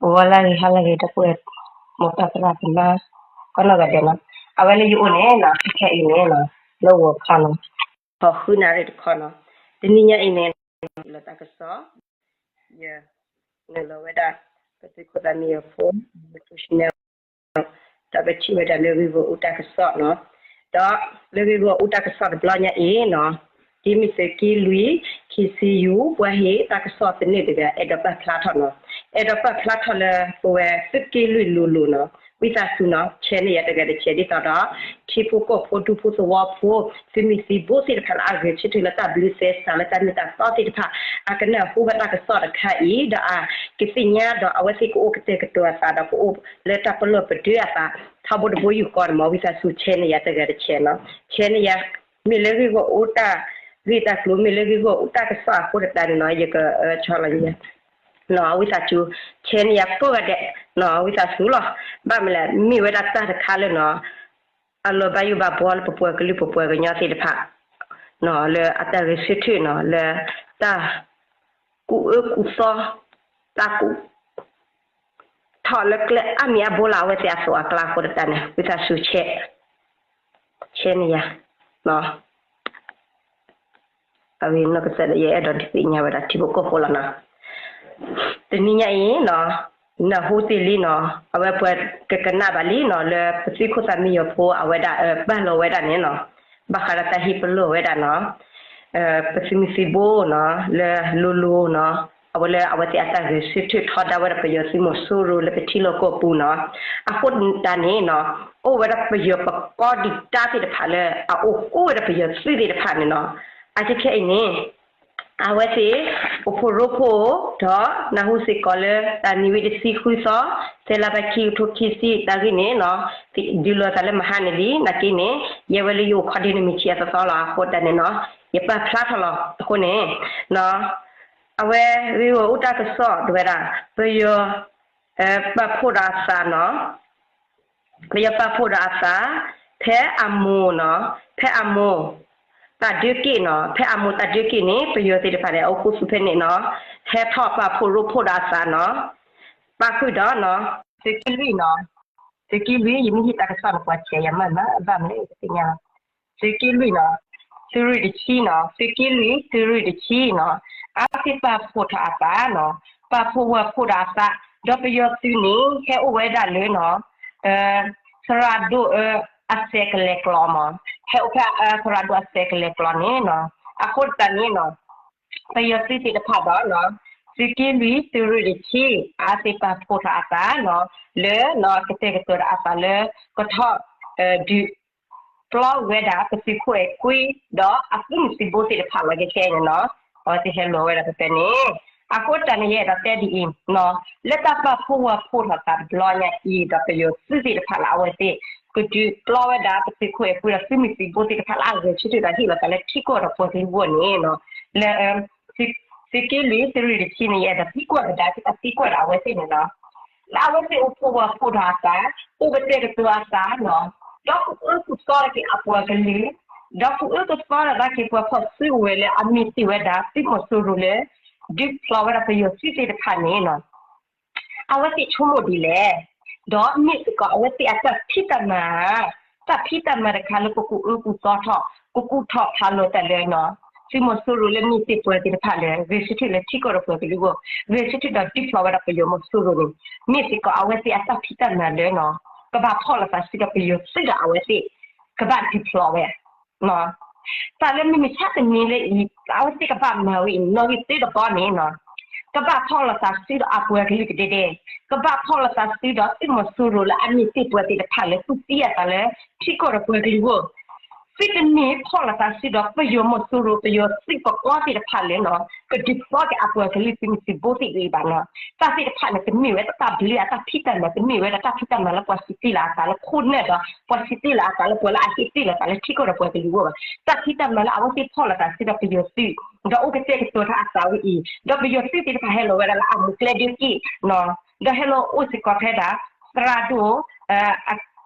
ဂီၤလၢအဂ့ၤ ဟါလၢအဂ့ၤ ဒီပုၢ်ဝဲၢ် မိၢ်ပၢ်သရၣ်သမါ ကိးနီၢ်ဂၤဒဲးနီၤ, အဝဲလၢယအိၣ်န့ၣ်နီၤ ခဲအံၤန့ၣ်နီၤ လၢဂီၤခီနီၤ ဟီၣ်ဃုနၣ်ရံၣ်တခီနီၤ, တနံၤညါအံၤန့ၣ် လၢတၢ်ကစီၣ် ယ နုာ်လီၤဝဲဒၣ် ပသုးခိၣ်သးမံယီၤဖိ YouTube channel ဒီးပထံၣ်ဝဲဒၣ်လၢဂ့ၢ်ဂီၢ်အူတၢ်ကစီၣ်နီၤ, ဒီးလၢဂ့ၢ်ဂီၢ်အူတၢ်ကစီၣ်တဘျီညါအံၤနီၤ, ဒ်မ့ၢ်သုးက့လွံၢ် ခံဆံယူၤ ပှၤဟ့ၣ်တၢ်ကစီၣ်သန့ၢ်တဂၤ အဲၣ်ဒိးပာ်ဖျါထီၣ်နီၤ, အဲၣ်ဒိးပာ်ဖျါထီၣ်လၢပဝဲသုးက့လွံၢ်လိၤလိၤနီၤ, ဝံသးစူၤနီၤ share န့ၢ်ယၤတဂၤတshare ဒ်သိးဒီး ထံဖိကီၢ်ဖိဒူဖိသဝီဖိ သုးမုၢ်သံၣ်ဘိသ့ၣ်တဖၣ်လၢအဂဲၤဆၢထၢၣ်လၢတၢ်ဘျုးသဲစးလၢတၢ်မ့ၢ်တၢ်တီသ့ၣ်တဖၣ် အကနၢ်ဟူဘၣ်တၢ်ကစီၣ်တခါအံၤ ဒီးအကသ့ၣ်ညါဒီးအဝဲသ့ၣ်ကအိၣ်ကတဲာ်ကတီၤအသးဒီးကအိၣ်လၢတၢ်ပလီၢ်ပဒၢအသး ထီဘိတဘိယူၢ်ဃီန့ၣ်မ့ၢ် ဝံသးစူၤ share န့ၢ်ယၤတဂၤတshareနီၤ, share န့ၢ်ယၤ မ့ၢ်လၢဂ့ၢ်ဂီၢ်အူတၢ်ဂ့ၢ်တၢ်ကျိၤ မ့ၢ်လၢဂ့ၢ်ဂီၢ်အူတၢ်ကစီၣ်အဃိသတးန့ၣ်နီၤ ယကဆီလီၤ ဝံသးစူၤ share န့ၢ်ယၤကိးဂၤဒဲးနီၤ ဝံသးစူၤလီၤ, ဘၣ်မနုၤလဲၣ် မ့ၢ်ဝဲဒၣ်တၢ်တခါလၢနီၤ အလီၤဘၣ်ယိၣ်ဘၣ်ဘှီလၢပပှၤကလုာ်ပပှၤကညီသ့ၣ်တဖၣ် လၢအတၢ်ဂဲၤဆၢထၢၣ်နီၤ လၢတၢ်ကူၣ်အၢကူၣ်သီ တၢ်ကူၣ်ထီၣ်လၢကျဲအါမံၤအါဘိလၢအဝဲသ့ၣ်အသိးအကျါအဃိသတးန့ၣ် ဝံသးစူၤ share share န့ၢ်ယၤ အဝဲနီၢ်ကစၢ်ဒီးယအဲၣ်ဒိးဒုးသ့ၣ်ညါဝဲဒၣ်ထံဖိကီၢ်ဖိလီၤနီၤ, တနံၤညါအံၤနီၤ နၢ်ဟူသ့ၣ်လံနီၤ အဝဲပှၤကကနၣ်ဘၣ်လံနီၤ လၢပသုးခိၣ်သးမံယီၤဖိအဝဲဒၣ်ပာ်လီၤဝဲဒၣ်န့ၣ်နီၤ, ဘၣ်ဃးဒီးတၢ်ဟ့ၣ်ပလီၢ်ဝဲဒၣ်နီၤ ပသုးမုၢ်သံၣ်ဘိနီၤ လၢလိၤလိၤနီၤ အဝဲလၢအဝဲသ့ၣ်အတၢ်ဂဲၤဆၢထၢၣ်ထီဒါဝဲဒၣ်ပယီၤသုးမီၤစိရိၤလၢပထံလီၢ်ကီၢ်ပူၤနီၤ, အဃိတၢ်န့ၣ်နီၤ အိၣ်ဝဲဒၣ်ပယီၤပကီၢ်ဒံးတၢ်သ့ၣ်တဖၣ်လၢအအိၣ်ဃူဝဲဒၣ်ပယီၤသုးသ့ၣ်တဖၣ်န့ၣ်နီၤ, အခဲအံၤန့ၣ် အဝဲသ့ၣ် အိၣ်ဖှိၣ်ရိဖှိၣ် ဒီးနၢ်ဟူစ့ၢ်ကီးလၢတၢ်နံၤဝံၤတဆံဃုသီ သဲလါဘၣ်ခံကထိခံဆံတၢ်ဂ့ၢ်န့ၣ်နီၤ, ဒုးလိာ်သးလၢမဟါန့ၣ်လံ နာ်က့န့ၣ် ယဲဝဲလၢယအိၣ်ခီဒ့န့ၣ်မ့ၢ်ဆံအသီသီလီၤ အဃိတၢ်န့ၣ်နီၤ ယပာ်ဖျါထီၣ်လီၤအဃိန့ၣ် အဝဲဂ့ၢ်ဂီၢ်အူတၢ်ကစီၣ်တဝဲဒၣ် ပယီၤ ပာ်ဖှိၣ်ဒီးအသးနီၤ ပယီၤပာ်ဖှိၣ်ဒီးအသး ဖဲအမိၢ်နီၤ ဖဲအမိၢ် တၢ်ဒၢက့ၣ်နီၤ ဖဲအမိၢ်တၢ်ဒၢက့ၣ်န့ၣ် ပယီၤသ့ၣ်တဖၣ်န့ၣ် အအိၣ်ဃူသူၣ်ဖဲန့ၣ်နီၤ ဟဲထီၣ်ပာ်ဖှိၣ်ရိဖှိၣ်ဒီးအသးနီၤ ပာ်ဃုာ်ဒီးနီၤ သုးက့လွံၢ်နီၤ သုးက့လွံၢ် ယမ့ၢ်ဟ့ၣ်တၢ်ကစီၣ်န့ၣ် ပှၤဆဲးယၤမးမး ဘၣ်မနုၤလဲၣ် ယတသ့ၣ်ညါလီၤ သုးက့လွံၢ်နီၤ သုးရ့ၣ်တဆံနီၤ သုးက့လွံၢ် သုးရ့ၣ်တဆံနီၤ အဝဲသ့ၣ်ပာ်ဖှိၣ်ထီၣ်အသးနီၤ ပာ်ဖှိၣ်ဝဲဖှိၣ်ဒီးအသး ဒီးပယီၤသုးန့ၣ် ဟဲအိၣ်ဝဲဒၣ်လၢနီၤ သရၣ်ဒိၣ် အစဲးကလဲၤကျိးမး ဟဲအိၣ်ဖဲသရၣ်ဒိၣ်အစဲးကလဲၤကျိးန့ၣ်နီၤ အဃိသတးန့ၣ်နီၤ ပယီၤသုးသ့ၣ်တဖၣ်ဒီးနီၤ သုးက့လွံၢ် သုးရ့ၣ်တဆံ အဝဲသ့ၣ်ပာ်ဖှိၣ်ထီၣ်အသးနီၤ လၢနီၤ ကတဲာ်ကတီၤဒီးအသးလၢ ကထီၣ် ဒုး ပျီဝဲဒၣ်ပသုးခိၣ်အဲၣ်ကွံ ဒီးအသုးမုၢ်သံၣ်ဘိသ့ၣ်တဖၣ်လီၤ ခဲခဲအံၤန့ၣ်နီၤ အဝဲသ့ၣ်ဟဲလီၤဝဲဒၣ်ဖဲဖဲန့ၣ် အဃိတၢ်န့ၣ် ယအဲၣ်ဒိးတဲဒ်အံၤနီၤ လၢတၢ်ပာ်ဖှိၣ်ဝဲဖှိၣ်ထီၣ်သးတဘျီညါအံၤ ဒီးပယီၤသုးသ့ၣ်တဖၣ်လၢအဝဲသ့ၣ် ကဒုးပျီဝဲဒၣ်ပသုးခိၣ်အဲၣ်ကွံဒီးသုးမုၢ်သံၣ်ဘိသ့ၣ်တဖၣ်လၢအဂဲၤဆၢထၢၣ်ဒီးဟ့ၣ်လီၤသးလၢထံကီၢ်ဒီးပှၤကလုာ်အဂီၢ်န့ၣ်နီၤ လၢ သုးက့လွံၢ် သုးရ့ၣ်တဆံန့ၣ် ယအဲၣ်ဒိးသံကွၢ်ကဒါက့ၤတၢ်သံကွၢ်ဒီးအဝဲသ့ၣ်န့ၣ်လီၤ. လၢအဝဲသ့ၣ်အိၣ်ဖှိၣ်ဝဲဖှိၣ်ထီၣ်အသး, အိၣ်ကတဲာ်ကတီၤအသးနီၤ, ဒီးကအုၣ်ကသီထီၣ်က့ၤအပှၤကလုာ်, ဒီးကအုၣ်ကသီထီၣ်က့ၤပှၤဖီၣ်စုကဝဲၤလၢအမံၤသ့ၣ်ဝဲဒၣ် သုးမီၤစိရိၤလၢ ဒုးဖျိးဝဲဒၣ်ပယီၤသုးသ့ၣ်တဖၣ်န့ၣ်နီၤ အဝဲသ့ၣ်ဆိကမိၣ်ဒ်လဲၣ်, ဒီးမ့ၢ်စ့ၢ်ကီးအဝဲသ့ၣ်အတၢ်ဖံးတၢ်မၤဧါ, တၢ်ဖံးတၢ်မၤတခါလၢကကအုၣ်ကသီထီၣ် ကကူၣ်ထီၣ်ဖးလီၤတၢ်လၢနီၤ, သုးမီၤစိရိၤလၢမ့ၢ်သ့ၣ်ပှၤသ့ၣ်တဖၣ်လၢ ဂဲၤဆၢထၢၣ်လၢထံကီၢ်ဒီးပှၤကလုာ်အဂီၢ်, ဂဲၤဆၢထၢၣ်ဒီးဒုးဖျိးဝဲဒၣ်ပယီၤမီၤစိရိၤန့ၣ်, မ့ၢ်စ့ၢ်ကီးအဝဲသ့ၣ်အတၢ်ဖံးတၢ်မၤလၢနီၤ, ကဘၣ်ဖီၣ်လိာ်သးစုဒီးပယီၤသုးဒီးအဝဲသ့ၣ် ကဘၣ်ဒုးဖျိးဝဲ တၢ်လၢမ့မ့ၢ်ဆၣ်တနံၤလၢအံၤ အဝဲသ့ၣ်ကဘၣ်မၤဝဲအံၤ နီၣ်ဂံၢ်သၢတဘီန့ၣ်နီၤ, ကဘၣ်ဖီၣ်လိာ်သးစုဒီးအပှၤကလုာ်ကဒဲဒဲ, ကဘၣ်ဖီၣ်လိာ်သးစုဒီးသုးမီၤစိရိၤလၢအမ့ၢ်သ့ၣ်ပှၤသ့ၣ်တဖၣ်လၢ ကူၣ်သံအသးလၢထံကီၢ်ဒီးပှၤကလုာ်အဂီၢ်, သုတမ့ၢ်ဖီၣ်လိာ်သးစုဒီးပယီၤမီၤစိရိၤ ပယီၤသုးပကီၢ်သ့ၣ်တဖၣ်လၢနီၤ, ကဒုးဖျိးက့ၤအပှၤကလုာ်သုးမုၢ်သံၣ်ဘိသ့ၣ်အံၤဘၣ်နီၤ, တၢ်သ့ၣ်တဖၣ်န့ၣ် တမ့ၢ်ဝဲဒၣ်တၢ်ဘျုးအတၢ်ဖံးတၢ်မၤ တမ့ၢ်ဝဲဒၣ်တၢ်ဖံးတၢ်မၤလၢပှၤစံးတ့ၢ်လီၤအသးလၢခိၣ်နၢ်ဒီး ပှၤစံးတ့ၢ်လီၤအသးလၢပှၤလၢအဟ့ၣ်တ့ၢ်လီၤအသးလၢထံကီၢ်ဒီးပှၤကလုာ်အဂီၢ်ဘၣ်. တၢ်ဖံးတၢ်မၤလၢအဝဲသ့ၣ်ဖီၣ်လိာ်သးစုဒီးပယီၤသုး ဒီးအိၣ်ကတဲာ်ကတီၤထီၣ်အသးဝဲအံၤ ဒီးပယီၤသုးသ့ၣ်တဖၣ်ဟဲလီၤဝဲဒၣ်လၢအမူကျဲဒၢက့ၣ်နီၤ, ဒီးဟဲလီၤအိၣ်စ့ၢ်ကီးဖဲဒၣ် သရၣ်ဒိၣ် အ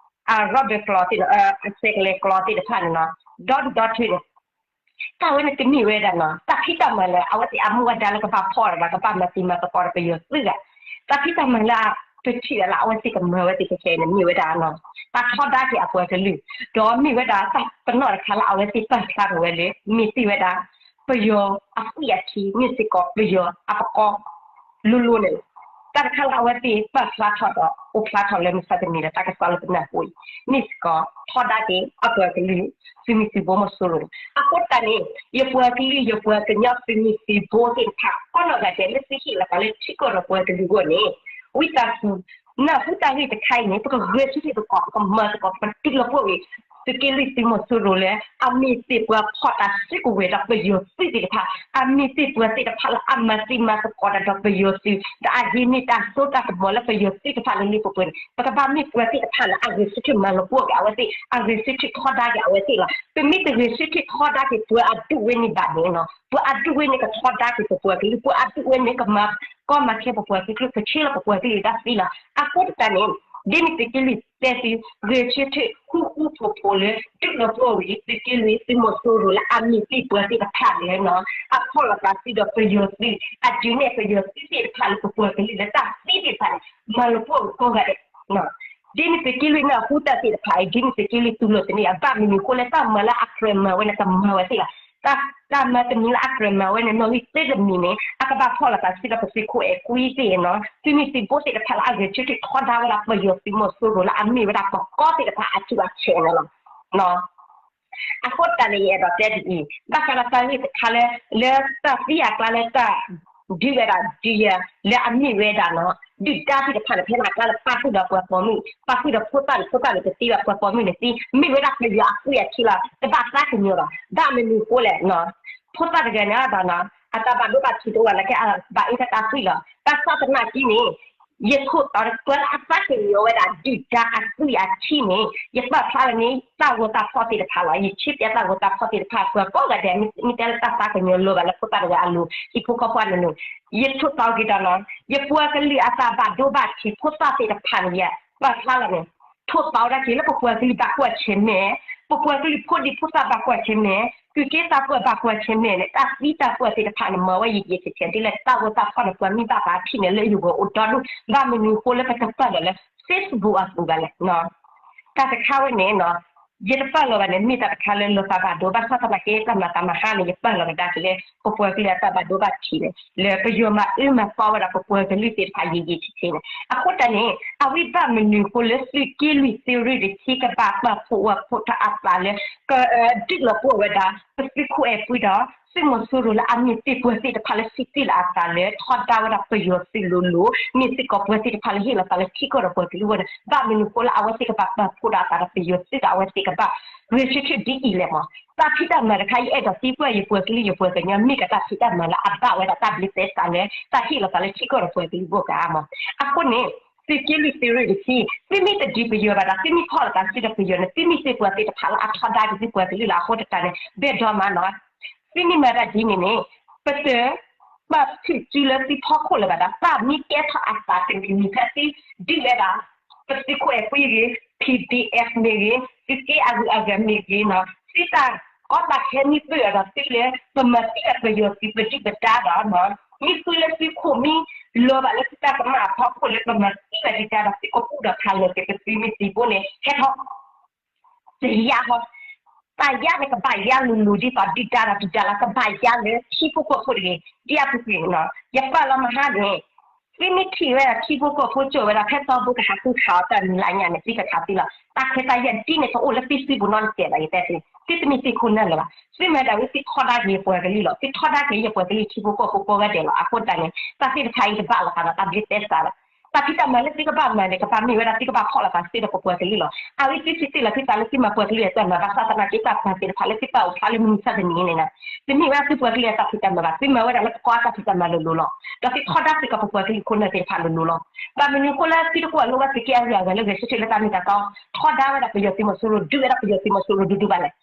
အ Robert ကျိာ်သ့ၣ်နီၤ, အစဲးကလဲၤကျိာ်သ့ၣ်တဖၣ်န့ၣ်နီၤ, ဒီဒူၣ်ဒီထၢန့ၣ် တၢ်ဝဲန့ၣ်တမ့ၢ်ဝဲဒၣ်နီၤ တၢ်ဖံးတၢ်မၤလၢအဝဲသ့ၣ်အမူအဒါလၢကဘၣ်ဖီၣ်လိာ်သး ကဘၣ်မၤသံမၤသကိးဒီးပယီၤသုးဘၣ်. တၢ်ဖံးတၢ်မၤလၢပထံၣ်ဝဲလၢအဝဲသ့ၣ်ကမၤဝဲသ့ၣ်တဖၣ်န့ၣ် မ့ၢ်ဝဲဒၣ် တၢ်ထီဒါက့ၤအပှၤကလုာ်, ဒီးမ့ၢ်ဝဲဒၣ်တၢ်ပနီၣ်တခါလၢအဝဲသ့ၣ်ပာ်ဖျါထီၣ်ဝဲလၢ မ့ၢ်သ့ၣ်ဝဲဒၣ် ပယီၤအသွံၣ်အထံ မ့ၢ်စ့ၢ်ကီးပယီၤအပကီၢ်လိၤလိၤန့ၣ်လီၤ. တၢ်တခါလၢအဝဲသ့ၣ်ပာ်ဖျါထီၣ်ဒီး အိၣ်ဖျါထီၣ်လၢမုၢ်ဆါတနံၤဒီး တၢ်ကစီၣ်လၢပနၢ်ဟူအံၤ မ့ၢ်စ့ၢ်ကီးထီဒါက့ၤအပှၤကလုာ် သုးမုၢ်သံၣ်ဘိမီၤစိရိၤန့ၣ်လီၤ. အဃိတၢ်န့ၣ် ယပှၤကလုာ် ယပှၤကညီသုးမုၢ်သံၣ်ဘိသ့ၣ်တဖၣ် ကိးနီၢ်ဂၤဒဲး လၢသုဟ့ၣ်လီၤသးလၢထံကီၢ်ဒီးပှၤကလုာ်အဂီၢ်န့ၣ် ဝံသးစူၤ နၢ်ဟူတၢ်ဂ့ၢ်တခါအံၤန့ၣ် ပကဂဲၤဆၢထၢၣ်သကိး ပကမၤသကိး ပတုၤလီၤပှီၢ်ဝံၤ သုးက့လွံၢ်သုးမီၤစိရိၤလၢ အမ့ၢ်သ့ၣ်ပှၤဖီၣ်တၢ်စုကဝဲၤဒီးပယီၤသုးသ့ၣ်တဖၣ်, အမ့ၢ်သ့ၣ်ပှၤသ့ၣ်တဖၣ်လၢအမၤသံမၤသကိးတၢ်ဒီးပယီၤသုး ဒီးအဂ့ၤန့ၢ်တၢ်စိတၢ်ကမီၤလၢပယီၤသုးတဖၣ်လၢလၢပှဲၤပှဲၤန့ၣ် ပကဘၣ်မ့ၢ်ပှၤသ့ၣ်တဖၣ်လၢအဂဲၤဆၢထၢၣ်မၤလီၤပှီၢ်က့ၤအဝဲသ့ၣ်, အဂဲၤဆၢထၢၣ်ထီဒါက့ၤအဝဲသ့ၣ်လီၤ. ပမ့ၢ်တဂဲၤဆၢထၢၣ်ထီဒါက့ၤပှၤအဒူၣ်ဝဲန့ၣ်ဘၣ်န့ၣ် ပှၤအဒူၣ်ဝဲန့ၣ်ကထီဒါက့ၤပပှၤကလုာ်, ပှၤအဒူၣ်ဝဲန့ၣ် ကမၤကီမၤခဲပပှၤကလုာ်, ကဆှၢလီၤပပှၤကလုာ်တၢ်သံလီၤ. အဃိတၢ်န့ၣ် ဒ်န့ၣ်သုးက့လွံၢ်တဲသု ဂဲၤဆၢထၢၣ်ဃူဃူဖိးဖိးလၢ တုၤလီၤပှီၢ်ဝံၤ သုးက့လွံၢ်သုးမီၤစိရိၤလၢအမ့ၢ်သ့ၣ်ပှၤသ့ၣ်တဖၣ်လၢ အဖီၣ်လိာ်သးစုဒီးပယီၤသုး, အဒုးနဲၣ်ပယီၤသုးသ့ၣ်တဖၣ်လၢပပှၤကလုာ်လၢတၢ်သံသ့ၣ်တဖၣ်န့ၣ် မၤလီၤပှီၢ်ဝံၤကိးဂၤဒဲး ဒ်န့ၣ်သုးက့လွံၢ်နၢ်ဟူတၢ်သ့ၣ်တဖၣ်အံၤ ဒ်န့ၣ်သုးက့လွံၢ်တူၢ်လိာ်သန့ၤ ဘၣ်မနုၤအဃိလၢတၢ်မၤလၢအကြၢးမၤဝဲန့ၣ် ကမၤဝဲသ့ၣ်လီၤ. တၢ်မၤတမံၤလၢအကြၢးမၤဝဲန့ၣ် နီၣ်ဂံၢ်သၢတမံၤန့ၣ် အကဘၣ်ဖီၣ်လိာ်သးစုဒီးပသုးခိၣ်အဲၤကွံသ့ၣ်န့ၣ် သုးမုၢ်သံၣ်ဘိသ့ၣ်တဖၣ်လၢအဂဲၤဆၢထၢၣ်ထီဒါဝဲဒၣ်ပယီၤသုးမီၤစိရိၤလၢအမ့ၢ်ဝဲဒၣ်ပကီၢ်သ့ၣ်တဖၣ်အစုအဆဲးန့ၣ်လီၤ. အဃိတၢ်န့ၣ် ယအဲၣ်ဒိးတဲဒ်အံၤ ဘၣ်ဃးဒီးတၢ်ဂ့ၢ်တခါလၢ လၢတၢ်သံအကျါလၢတၢ် ဒုးဝဲဒၣ်ဒုးယၤ လၢအမ့ၢ်ဝဲဒၣ်နီၤ ဒုၣ်ဒါသ့ၣ်တဖၣ်န့ၣ် ဖဲန့ၣ်အကျါလၢပာ်ဃုာ်ဒီးပှၤပိာ်မုၣ် ပာ်ဃုာ်ဒီးဖိသၣ်န့ၣ် ဖိသၣ်န့ၣ်တသံဘၣ် ပှၤပိာ်မုၣ်န့ၣ်သံ မ့ၢ်ဝဲဒၣ်ပယီၤအသွံၣ်အထံလီၤ တဘၣ်သးကညီၤဘၣ် ဘၣ်မနုၤအဃိလဲၣ် ဖိသၣ်တဂၤန့ၣ်ဒီးနီၤ အတၢ်ဘၣ်ဒိဘၣ်ထံးတအိၣ်ဘၣ်လၢကဲ ဘၣ်အၢတၢ်သွံၣ်လီၤ ဘၣ်ဆၣ်သနာ်က့န့ၣ် ယထိၣ်သီတပှၤလၢအသးကညီၤဝဲဒၣ်ဒုၣ်ဒါအသွံၣ်အထံန့ၣ် ယပာ်ဖျါလၢန့ၣ် တၢ်ဂီၤတၢ်ဖီၣ်သ့ၣ်တဖၣ်လီၤ ယဆ့ပၠးတၢ်ဂီၤတၢ်ဖီၣ်သ့ၣ်တဖၣ် ပှၤကိးဂၤဒဲး မ့ၢ်တဲလၢတၢ်သးကညီၤလီၤဘၣ်လၢဖိသၣ်တဂၤအလိၤ ဟံၣ်ဖိဃီဖိအလိၤ ယထိၣ်သီက့ၤဒီးနီၤ ယပှၤကလုာ်အတၢ်ဘၣ်ဒိဘၣ်ထံး ဖိသၣ်သ့ၣ်တဖၣ်န့ၣ် ယပာ်ဖျါလီၤန့ၣ် ထိၣ်သီဒၣ်က့ၤလၢပပှၤကလုာ်ဘၣ်ကွၢ်ဆၢၣ်မဲာ် ပပှၤကလုာ်ဖိဒံဖိသၣ်ဘၣ်ကွၢ်ဆၢၣ်မဲာ် သူၣ်က့သးပှၢ်ဘၣ်ကွၢ်ဆၢၣ်မဲာ်န့ၣ် တၢ်သံတၢ်ပှၢ်သ့ၣ်တဖၣ်န့ၣ် မၤဝဲယံာ်ယံာ်ဆဲးဆဲး ဒ်လဲၣ်တၢ်ဂီၤတၢ်ဖီၣ်န့ၣ် ပှၤမ့ၢ်ဘၣ်သးထံၣ်န့ၣ် လၢယဂီၢ်အိၣ်ဒီဒူၣ် ဘၣ်မနုၤအဃိလၢပတပာ်လီၤလၢ Facebook အပူၤဘၣ်လဲၣ် တၢ်တခါဝဲန့ၣ်နီၤ ယတပာ်လီၤဘၣ်န့ၣ် မ့ၢ်တၢ်တခါလၢလီၤသးဘၣ်ဒိ ဘၣ်ဆၣ်သနာ်က့ တၢ်မၤတၢ်မၤဟါန့ၣ် ယပာ်လီၤကဒါက့ၤလၢ ပပှၤကလုာ်အတၢ်ဘၣ်ဒိဘၣ်ထံးန့ၣ် လၢပယီၤမၤအၢမၤသီဝဲဒၣ်ပပှၤကလုာ်သ့ၣ်တဖၣ်ယံာ်ယံာ်ဆဲးဆဲးန့ၣ် အဃိတၢ်န့ၣ် အဝဲဘၣ်မနုၤအဃိလၢသုးက့လွံၢ်သုးရ့ၣ်တဆံကဘၣ်ပာ်ဖှိၣ်ဝဲဖှိၣ်ထီၣ်အသးလၢ ကဒုးလီၤပှီၢ်ဝဲဒၣ် ပသုးခိၣ်အဲၣ်ကွံဒီး သုးမီၤစိရိၤလၢအမ့ၢ်သ့ၣ်ပှၤသ့ၣ်တဖၣ်လၢ စံးသ့ၣ်လၢအသးလၢ ထီဒါဝဲဒၣ်ပယီၤသုးလိၤလိၤ မ့ၢ်စ့ၢ်ကီးပှၤသ့ၣ်တဖၣ်လၢဟ့ၣ်လီၤသးလၢထံကီၢ်ဒီးပှၤကလုာ်အဂီၢ်န့ၣ် ဘၣ်မနုၤအဃိလၢအဝဲသ့ၣ်ကဘၣ်ပာ်ဖှိၣ်ဒီးအသးဒီးပယီၤသုးဒီးအဝဲသ့ၣ်ကဘၣ် ဂဲၤဆၢထၢၣ်ဒ်အံၤလဲၣ်မး တၢ်ဖံးတၢ်မၤတခါ ယအဲၣ်ဒိးသံကွၢ်ယပှၤကလုာ်ယပှၤကညီ မ့ၢ်ကတၢ်ဖံးတၢ်မၤလၢအဘၣ်ဝဲဒၣ်တၢ်ဘျုးသဲစးလၢ တၢ်ဟ့ၣ်လီၤသးလၢထံကီၢ်ဒီးပှၤကလုာ်အဂီၢ်ဧါမး အဃိန့ၣ် သုးက့လွံၢ်သုးရ့ၣ်တဆံ သုမ့ၢ်တဒုးပယီၤဘၣ်ဒီး သုမ့ၢ်ဖီၣ်လိာ်သးစုဒီးပယီၤန့ၣ် သုမ့ၢ်သ့ၣ်ပှၤသ့ၣ်တဖၣ်လၢအထီဒါက့ၤသုပှၤကလုာ်လီၤ အဃိတၢ်န့ၣ် ဘၣ်ဒိမးနီၤ သုမ့ၢ်မၤတၢ်ဒ်န့ၣ်န့ၣ် ပတ ဘၣ်ဖုးစုလၢသုဖီခိၣ်လၢၤဘၣ်ဒီး တၢ်မ့ၢ်ကဲထီၣ်အသးတမံၤမံၤဖဲသုဒုးဝဲဒၣ် ပသုးခိၣ်အဲၣ်ကွံဂ့ၤ PDF မ့ၢ်ဂ့ၤ သုးက့အဂုၤအဂၤမ့ၢ်ဂ့ၤနီၤ သုတၢ်ကီတၢ်ခဲမ့ၢ်ပၢၢ်အီၤဒီးသုလၢ ပမၤသံဘၣ်ပယီၤသုးပဒုၣ်ပဒါဒီး မ့ၢ်ဃုလၢသုခိၣ်မ့ၢ်လီၤဘၣ်လၢသုတၢ်ကမၣ်အဖီခိၣ်လၢပမၤသံဘၣ်ဒုၣ်ဒါဒီး သုကကူၣ်ဒီးခးလီၤက့ၤပသုးမုၢ်သံၣ်ဘိန့ၣ် ဟဲထီၣ် တယါဟီ, တၢ်ယါန့ၣ်ကဘၣ်ယါလိၤလိၤဒ်သိးဒုၣ်ဒါဒီးဒုၣ်ဒါလီၤ ကဘၣ်ယါလၢထံဖိကီၢ်ဖိတဂ့ၤ ဒ်အပူၤကွံာ်န့ၣ် ယပာ်လီၤမဟါန့ၣ် သုမ့ၢ်ထံၣ်ဝဲဒၣ်ထံဖိကီၢ်ဖိကၠိၣ်ဝဲဒၣ် ဖဲသီဘိကဟးဃုခးအီၤတၢ်မံၤလၢအညါန့ၣ် သုကခးသုလီၤ တၢ်ခွဲးတၢ်ယာ်ဒ်န့ၣ်တအိၣ်လၢသုစုပူၤနီတစဲးဘၣ် ယတဲသု သုတမ့ၢ်သုးခိၣ်နၢ်လၢၤဘၣ် သုမ့ၢ်ဒၣ်ဝဲသုထီဒါက့ၤယပှၤကလုာ်လီၤ သုထီဒါက့ၤယပှၤကလုာ်ထံဖိကီၢ်ဖိကိးဂၤဒဲးလီၤ အဃိတၢ်န့ၣ် တၢ်သ့ၣ်တဖၣ်အံၤတဘၣ်လီၤသးဒီးတၢ်ဘျုးသဲစးဘၣ် တၢ်ဖံးတၢ်မၤလၢသုကဘၣ်မၤန့ၣ် ကဘၣ်မ့ၢ်ဝဲဒၣ်သုကဘၣ်ဖီၣ်လိာ်သးစုဒီးပပှၤကလုာ်လီၤ. အဝဲသုစံးသ့ၣ်လီၤသုသးလၢသုမၤပှၤကလုာ်အတၢ်မၤ ဘၣ်ဆၣ်သနာ်က့တၢ်ပှၤသ့ၣ်တဖၣ်လၢသုပာ်အိၣ်ဖျါလၢမုၢ်မဆါတနံၤအံၤန့ၣ် တမ့ၢ်ဝဲဒၣ်သုပှၤကလုာ်အတၢ်ဖံးတၢ်မၤဘၣ် သုမၤဝဲဒၣ်လၢပကီၢ်အတၢ်ဖံးတၢ်မၤလိၤလိၤလီၤ. ဒီးသုထီဒါသုကပပှၤကလုာ်ခိၣ်နၢ်သ့ၣ်တဖၣ်လိၤလိၤလီၤ. ဘၣ်မနုၤအဃိလၢသုတကွၢ်လိဝဲသုးက့အဂုၤအဂၤလၢဂဲၤဆၢထၢၣ်လၢတၢ်မ့ၢ်တၢ်တီ ထီဒါဝဲဒၣ်ပယီၤသုးမီၤစိရိၤ ဒုးဝဲဒၣ်ပယီၤသုးမီၤစိရိၤဒူဒူဘၣ်လဲၣ်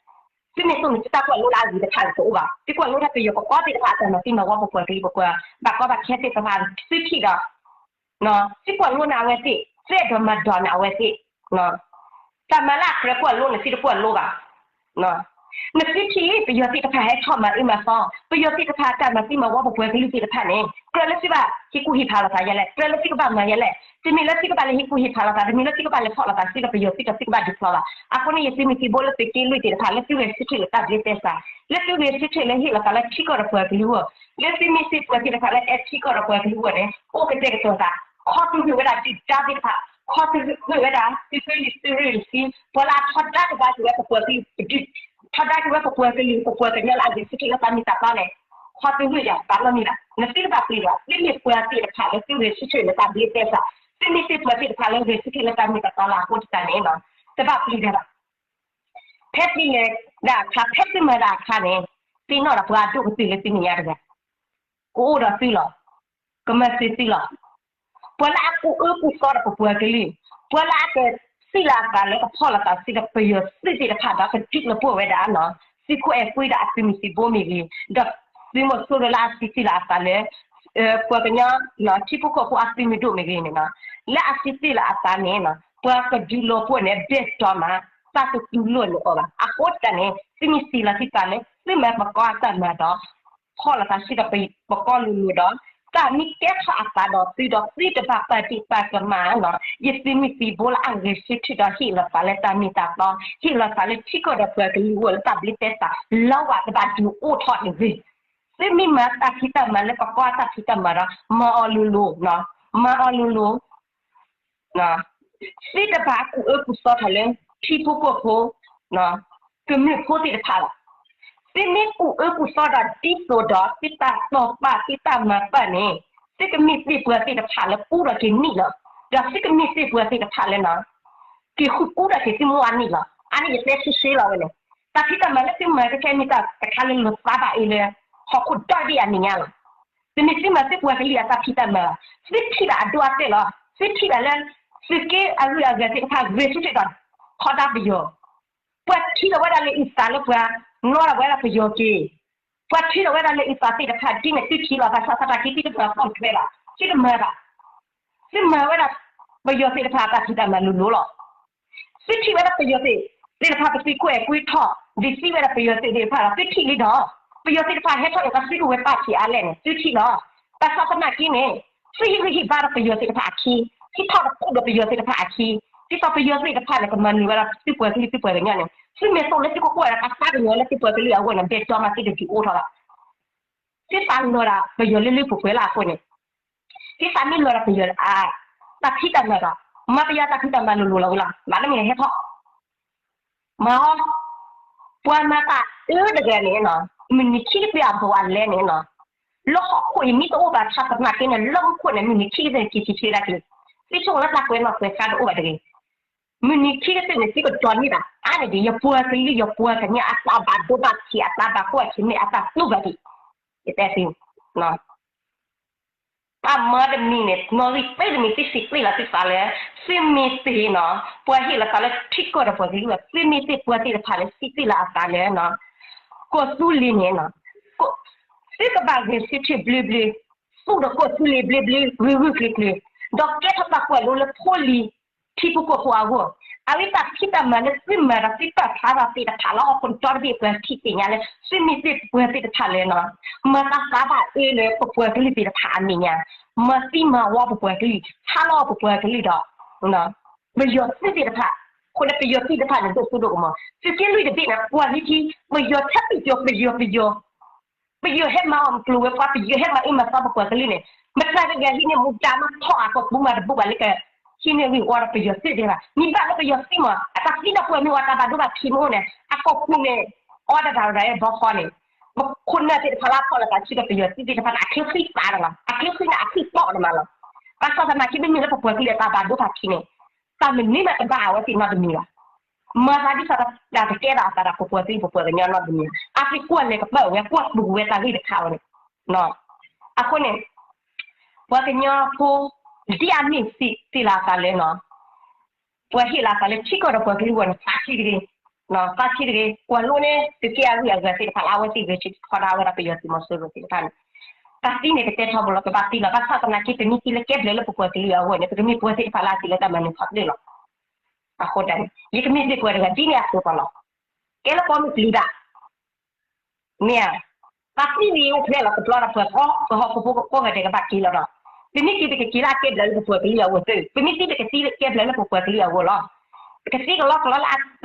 သုမ့ၢ်သိၣ်န့ၣ် သုတၢ်ကွၢ်လိလၢအဂ့ၤတဖၣ်န့ၣ်တအိၣ်ဘၣ်. သုကွၢ်လိလၢပယီၤပကီၢ်သ့ၣ်တဖၣ်အတၢ်မၤသံမၤဝီပပှၤကလုာ်ပပှၤ ဘၣ်ကီဘၣ်ခဲသ့ၣ်တဖၣ် သုထံၣ်ဒီး သုကွၢ်လိန့ၢ်အဝဲသ့ၣ် သုအဲၣ်ဒိးမၤဒိးန့ၢ်အဝဲသ့ၣ် တၢ်မၤလၢအကြၢးကွၢ်လိန့ၣ် သုတကွၢ်လိဘၣ်. နသုထံၣ် ပယီၤသ့ၣ်တဖၣ်ဟဲထီၣ်မၤအၢမၤသီ, ပယီၤသ့ၣ်တဖၣ်တၢ်မၤသံမၤဝီပပှၤကလုာ်သ့ၣ်တဖၣ်န့ၣ် ကြၢးလၢသုဘၣ်ဟ့ၣ်ကူၣ်ဟ့ၣ်ဖးလိာ်သးယဲလဲၣ်, ကြၢးလၢသုကဘၣ်မၤယဲလဲၣ်, တမ့ၢ်လၢသုကဘၣ်လဲၤဟ့ၣ်ကူၣ်ဟ့ၣ်ဖးလိာ်သး, တမ့ၢ်လၢသုကဘၣ်လဲၤဖီၣ်လိာ်သးဆူဒီးပယီၤသုးဒီးသုကဘၣ်ဒုးဖျီဘၣ်. အဃိန့ၣ် ယသုးမုၢ်သံၣ်ဘိလၢသုးက့လွံၢ်သ့ၣ်တဖၣ် လၢသုဂဲၤဆၢထၢၣ်လၢတၢ်ဘျုးသဲစး, လၢသုဂဲၤဆၢထၢၣ်လၢဟ့ၣ်လီၤသးလၢထံကီၢ်ဒီးပှၤကလုာ်အဂီၢ်, လၢသုမ့ၢ်သ့ၣ်ပှၤသ့ၣ်တဖၣ်လၢအဲၣ်ထံကီၢ်ဒီးပှၤကလုာ်အဂီၢ်န့ၣ် အိၣ်ကတဲာ်ကတီၤသး, ခီသုဂ့ၢ်ဝဲဒၣ်ဒုၣ်ဒါသ့ၣ်တဖၣ်, ခီသုဂ့ၢ်ဝဲဒၣ် သုးက့လွံၢ်သုးရ့ၣ်တဆံ, ပှၤလၢအထီဒါက့ၤဝဲပပှၤကလုာ်ပဒုၣ်, ထီဒါက့ၤဝဲပပှၤကလုာ် ပပှၤကညီလၢအဂဲၤဆၢထၢၣ်လၢတၢ်မ့ၢ်တၢ်တီန့ၣ်, ခီသုဂ့ၢ်ယၤ တၢ်နီတမံၤဘၣ်, နသုတဘၣ်ပျံၤဘၣ်, သုမ့ၢ်ပှၤသ့ၣ်တဖၣ်လၢသုဂဲၤဆၢထၢၣ်လၢတၢ်ဘျုးသဲစး, သုမ့ၢ်သ့ၣ်ပှၤသ့ၣ်တဖၣ်လၢဂဲၤဆၢထၢၣ်လၢတၢ်မ့ၢ်တၢ်တီလၢအဃိသတးန့ၣ်, တဘၣ်ပျံၤဘၣ်. ဖဲသုလဲၤဒၣ်အခါ ဖဲသုမၤဒၣ်အခါန့ၣ်, သ့ၣ်နီၣ်ဒီးပှၤအဒိၣ်ကတၢၢ်လၢသုမဲာ်ညါတဂၤ ကအိၣ်ဒီးသုလီၤ, ကမၤစၢၤသုလီၤ. ပှၤလၢအကူၣ်အၢကူၣ်သီဒီးပပှၤကလုာ်, ပှၤလၢအကစံၣ်လီၤအသးလၢကဖီၣ်လိာ်သးဆူဒီးပယီၤသုးသ့ၣ်တဖၣ်ဒီး ကဒုးလီၤပှီၢ်ဝဲဒၣ် သုးခိၣ်အဲၣ်ကွံဒီးအသုးမုၢ်သံၣ်ဘိမ့ၢ်ဂ့ၤ, ဒီးသုးမီၤစိရိၤလၢအစံၣ်လီၤအသးလၢ ပှၤကညီ ထံဖိကီၢ်ဖိအသုးမုၢ်ဒိၣ်မ့ၢ်ဂ့ၤန့ၣ်, လၢအစံၣ်လီၤအသးန့ၣ် ပှၤကဒုးလီၤပှီၢ်န့ၣ် ဘၣ်တီမး တၢ်တတူၢ်လိာ်န့ၢ်အီၤဘၣ်. အဃိသတးန့ၣ် သုမ့ၢ်စံၣ်လီၤသုသးလၢ သုမၤပကီၢ်အတၢ်မၤဒီး ဖီၣ်လိာ်သးဆူဒီးပကီၢ်လိၤလိၤဒီး တၢ်မ့ၢ်ကဲထီၣ်အသးဒီးသုဒီး သုတဘၣ်ပာ်ဒ့ၣ်ပာ်ကမၣ်န့ၣ်, ယသုးမုၢ်သံၣ်ဘိလၢအဂဲၤဆၢထၢၣ်ဒီးဟ့ၣ်လီၤသးလၢတၢ်မ့ၢ်တၢ်တီ, ဟ့ၣ်လီၤသးလၢထံကီၢ်ဒီးပှၤကလုာ်အဂီၢ်လၢတၢ်ဘျုးသဲစး လၢဝဲတဘၣ်ဒုးအိၣ်ထီၣ်တဂ့ၤ. သုမ့ၢ်မၤတၢ်ဖံးတၢ်မၤလၢပကီၢ်အတၢ်ဖံးတၢ်မၤဒီး မၤအီၤလိၤလိၤ, မၤအီၤလိၤလိၤ သုတဘၣ်ကူၣ်အၢကူၣ်သီထီၣ်လၢ ထံဖိကီၢ်ဖိ ကမျၢၢ်ဖိသ့ၣ်တဖၣ်ဘၣ်. သုမ့ၢ်ကူၣ်အၢကူၣ်သီဒီးဒ်သိးဒီး သုတၢ်တီၢ်ပာ် သုတၢ်မၤပာ်န့ၣ်, သုကမ့ၢ်သ့ၣ်ပှၤသ့ၣ်တဖၣ်လၢကူဒီးက့ၤနံၣ်လီၤ. ဒီးသုကမ့ၢ်သ့ၣ်ပှၤသ့ၣ်တဖၣ်လၢ က့ၤဃုကူဒီးက့ၤသုမုၢ်အနံၣ်လီၤ. အါန့ၢ်ယတဲဆှံဆှံလီၤဝဲန့ၣ်, တၢ်ဖံးတၢ်မၤလၢသုမၤကဲခဲအံၤမ့ၢ်တၢ်တခါလၢလီၤသးဘၣ်အံၤလၢ ဟီၣ်ခိၣ်ဒီဘ့ၣ်အမဲာ်ညါလီၤ. တမ့ၢ်သုမၤသုပှၤကလုာ်အတၢ်ဖံးတၢ်မၤဘၣ်. သုထံၣ်ဘၣ်အဒိအတဲာ်လီၤ. သုထံၣ်ဘၣ်လၢ သုးက့အဂုၤအဂၤသ့ၣ်တဖၣ်ဂဲၤဆၢထၢၣ်ဒီး ထီဒါပယီၤ, ပှၤထံၣ်လီၤဝဲဒၣ်လၢအုၣ်သးလၢပှၤ နီၣ်လီၤဝဲဒၣ်ပယီၤက့ၤ, ပှၤထံၣ်လီၤဝဲဒၣ်လၢအုၣ်သးသ့ၣ်တဖၣ်ဒ်န့ၣ် သုထံၣ်လီၤ ဘၣ်ဆၣ်သနာ်က့ သုတမၤပိာ်ထွဲဘၣ်, သုတမၤဘၣ်. သုမၤဝဲဒၣ် ပယီၤသ့ၣ်တဖၣ်အတၢ်ဖံးတၢ်မၤလိၤလိၤလီၤ. သုထံၣ်ဝဲဒၣ်ပယီၤသ့ၣ်တဖၣ် ပသုးခိၣ်အဲၣ်ကွံထီၣ် ဒုးသံဝဲဒၣ်ပယီၤသ့ၣ်တဖၣ်ဒီး သုထံၣ်လံဒီး ပယီၤသ့ၣ်တဖၣ်ဟဲထီၣ်န့ၣ် ပသုကဝဲၤပာ်ဖံးအါလဲၣ်န့ၣ် သုထံၣ်လီၤ. ဘၣ်ဆၣ်သနာ်က့န့ၣ် သုဟံးဂံၢ်ဟံးဘါဒီးပယီၤသ့ၣ်တဖၣ်အခံ, ဟံးထီၣ်တကူၣ်ဒီးပယီၤသ့ၣ်တဖၣ်အခံ, ဒ်သိးပယီၤသ့ၣ်တဖၣ်န့ၣ် ကမၤနၢၤဝဲဒၣ်သုပှၤကလုာ်သုပှၤကညီန့ၣ် သုမ့ၢ်သိၣ်လၢသုကကွၢ်ဝဲဒၣ်ကသါကညီၤလၢသုပှၤကလုာ်အဂီၢ်န့ၣ် ဘၣ်တီမးသုတဒုးအိၣ်ထီၣ်ဘၣ်. သုသးလီၤဒၣ်ပယီၤလၢလၢပှဲၤပှဲၤလၢအဃိန့ၣ် သုသးမ့ၢ်လီၤဒၣ်ပယီၤ တၢ်ဖံးတၢ်မၤဒီး မၤပယီၤတၢ်ဖံးတၢ်မၤလိၤလိၤလီၤဝဲလီၤ. မၤတမ့ၢ်ဟဲထီၣ် မၤဟီ ပှၤမၤတၢ်အၢတဂၤန့ၣ် မုၢ်နံၤခံကတၢၢ်အဘူးအလဲန့ၣ် လၢဟီၣ်ခိၣ်အံၤမ့ၢ်တအိၣ်ဘၣ်ဆၣ်သနာ်က့န့ၣ် လၢမူခိၣ်န့ၣ် မုၢ်နံၤခံကတၢၢ်က့ၤဆံးဆံးဒၣ်က့ၤ သုဆိကမိၣ်လၢတၢ်ကွဲးနီၣ်ကွဲးဃါတအိၣ်ဘၣ်တဂ့ၤ. မုၢ်နံၤခံကတၢၢ်န့ၣ် သုကတီၤန့ၢ်ဘၣ် အါန့ၢ်ဒံး ယပှၤကလုာ်ယပှၤကညီအတၢ်ဘၣ်ဒိဘၣ်ထံး အတၢ်ဘၣ်ကွၢ်ဆၢၣ်မဲာ်အတၢ်တူၢ်ဘၣ်ဒံး ယတဲသု တၢ်မၤတမံၤန့ၣ် နီၣ်ဂံၢ်သ့တမံၤ သုစံးသ့လီၤသုသးလၢ သုမ့ၢ်သ့ၣ်နီၤ ပှၤဟ့ၣ်လီၤသးလၢထံကီၢ်ဒီးပှၤကလုာ် သုမ့ၢ်သ့ၣ်ပှၤသ့ၣ်တဖၣ်လၢစံးသ့ၣ်လီၤအသးလၢနီၤ ကီၢ်သူလ့ၤန့ၣ်နီၤ သုကဘၣ်ဂဲၤဆၢထၢၣ်ဘျ့ဘျ့ သူၣ်ဒီးကီၢ်သူလ့ၤဘျ့ဘျ့ ဂၢၢ်ဂၢၢ်ကျၢၤကျၢၤ ဒီးကဲထီၣ်တၢ်ကွၢ်လိလၢဖိလံၤ ထံဖိကီၢ်ဖိအဂီၢ်, အဝဲတၢ်ဖံးတၢ်မၤလၢသုမၤဒီးသုပာ်ဖျါထီၣ်သ့ၣ်တဖၣ်လၢဟီၣ်ခိၣ်ဒီတဘ့ၣ်ပှၤထံၣ်သ့ၣ်ညါလၢ သုမ့ၢ်သ့ၣ်ပှၤသ့ၣ်တဖၣ်လၢနီၤ မၤတၢ်သးဘၣ်အၢလၢပပှၤကလုာ်သ့ၣ်တဖၣ်အမဲာ်ညါ, မၤသံမၤဝီပပှၤကလုာ် ဆါလီၤပပှၤကလုာ်ဒီး ပယီၤသုးသ့ၣ်တဖၣ်, အဃိန့ၣ် ပယီၤသုးသ့ၣ်တဖၣ်န့ၣ် ဒိၣ်စိဒိၣ်ကမီၤ, သုးက့လွံၢ်တဘ့ၣ်န့ၣ် ပှၤလၢခံ ပယီၤဆၢပယီၤ ပယီၤ ပယီၤ ပယီၤဟဲမၤအီၣ်မၤကျိၤဝဲပှၤ ပယီၤဟဲမၤအၢမၤသီပပှၤကလုာ်န့ၣ် မတၤတဂၤဟံးန့ၢ်မူဒါမၤထီၣ်အသီပူၤမၤတဘိဘၣ်လၢက ဟံးန့ၢ်ဂံၢ်ဝီဒီးပယီၤသုးသ့ၣ်တဖၣ်, မ့ၢ်ဘၣ်လၢပယီၤသုးမး အတၢ်သံတၢ်ပှၢ်မ့ၢ်ဝဲတၢ်ဘၣ်ဒိဘၣ်ထံးမ့ၢ်အိၣ်န့ၣ် အကိာ်ပူၤန့ၣ် အီဒၣ်တၢ်ဝဲဒၣ်ဘီဃီန့ၣ် ပခိၣ်နၢ်သ့ၣ်တဖၣ်လၢအဖီၣ်လိာ်သးဆူဒီးပယီၤသုးသ့ၣ်တဖၣ်န့ၣ် အချ့ဃံသးတမးလီၤ, အချ့ဃံန့ၣ် အချ့သီတမးလီၤ. ဘၣ်ဆၣ်သနာ်က့ မ့မ့ၢ်လၢပပှၤကလုာ်အတၢ်ဘၣ်ဒိဘၣ်ထံးန့ၣ် တၢ်မနုၤမးတဘၣ်အဝဲသ့ၣ်နီတမံၤဘၣ်. မၤသးဒ်သိးတၢ်တကဲထီၣ်အသးဒီးပပှၤကလုာ် ပပှၤကညီနီတမံၤ, အသ့ၣ်ကွၢ်လဲၤကပာ်ဝဲ ကွၢ်ပူၤဝဲတၢ်ဂ့ၢ်တခါဝဲန့ၣ်. အဃိန့ၣ် ပှၤကညီဖိ ဒ်အမ့ၢ်စံးသ့ၣ်လီၤအသးလၢနီၤ ပှၤဟ့ၣ်လီၤအသးလၢထံကီၢ်ဒီးပှၤကလုာ်အဂီၢ်န့ၣ် သးဆံးတဂ့ၤ, သးဆံးတဂ့ၤ, ကွၢ်လိန့ၢ်သုးက့အဂုၤအဂၤသ့ၣ်တဖၣ်လၢအဝဲသ့ၣ်ဂဲၤဆၢထၢၣ်ထီဒါဝဲဒၣ်ပယီၤသုးမီၤစိရိၤသ့ၣ်တဖၣ်န့ၣ် တၢ်သံန့ၣ် ကတဲထီဘိလီၤ ကဘၣ်သံလီၤ. ဘၣ်ဆၣ်သနာ်က့ ပမ့ၢ်သံလၢကဲဘျုးလၢပပှၤကလုာ်အဂီၢ်န့ၣ် ပကမ့ၢ်ပှၤသ့ၣ်တဖၣ်လၢအစံးလၢတၢ်မၤနၢၤခီဖျိလီၤ. အဃိတၢ်န့ၣ် ယကမ့ၢ်သ့ၣ်ပှၤတဂၤဒ်န့ၣ်အသိးလီၤ. ကဲလၢပှၤမ့ၢ်ပျံၤဘၣ် မ့ၢ်ဧါ, တၢ်သံန့ၣ်အိၣ်ဖျဲၣ်လီၤတဘျီဒီး ပှၤဟီၣ်ခိၣ်ဖိကိးဂၤဒဲးကဘၣ်က့ၤလီၤဒီး, ပမ့ၢ်က့ၤပကက့ၤလၢအကဲဘျုးလၢပပှၤကလုာ်အဂီၢ်သ့, ပမ့ၢ်သံပကသ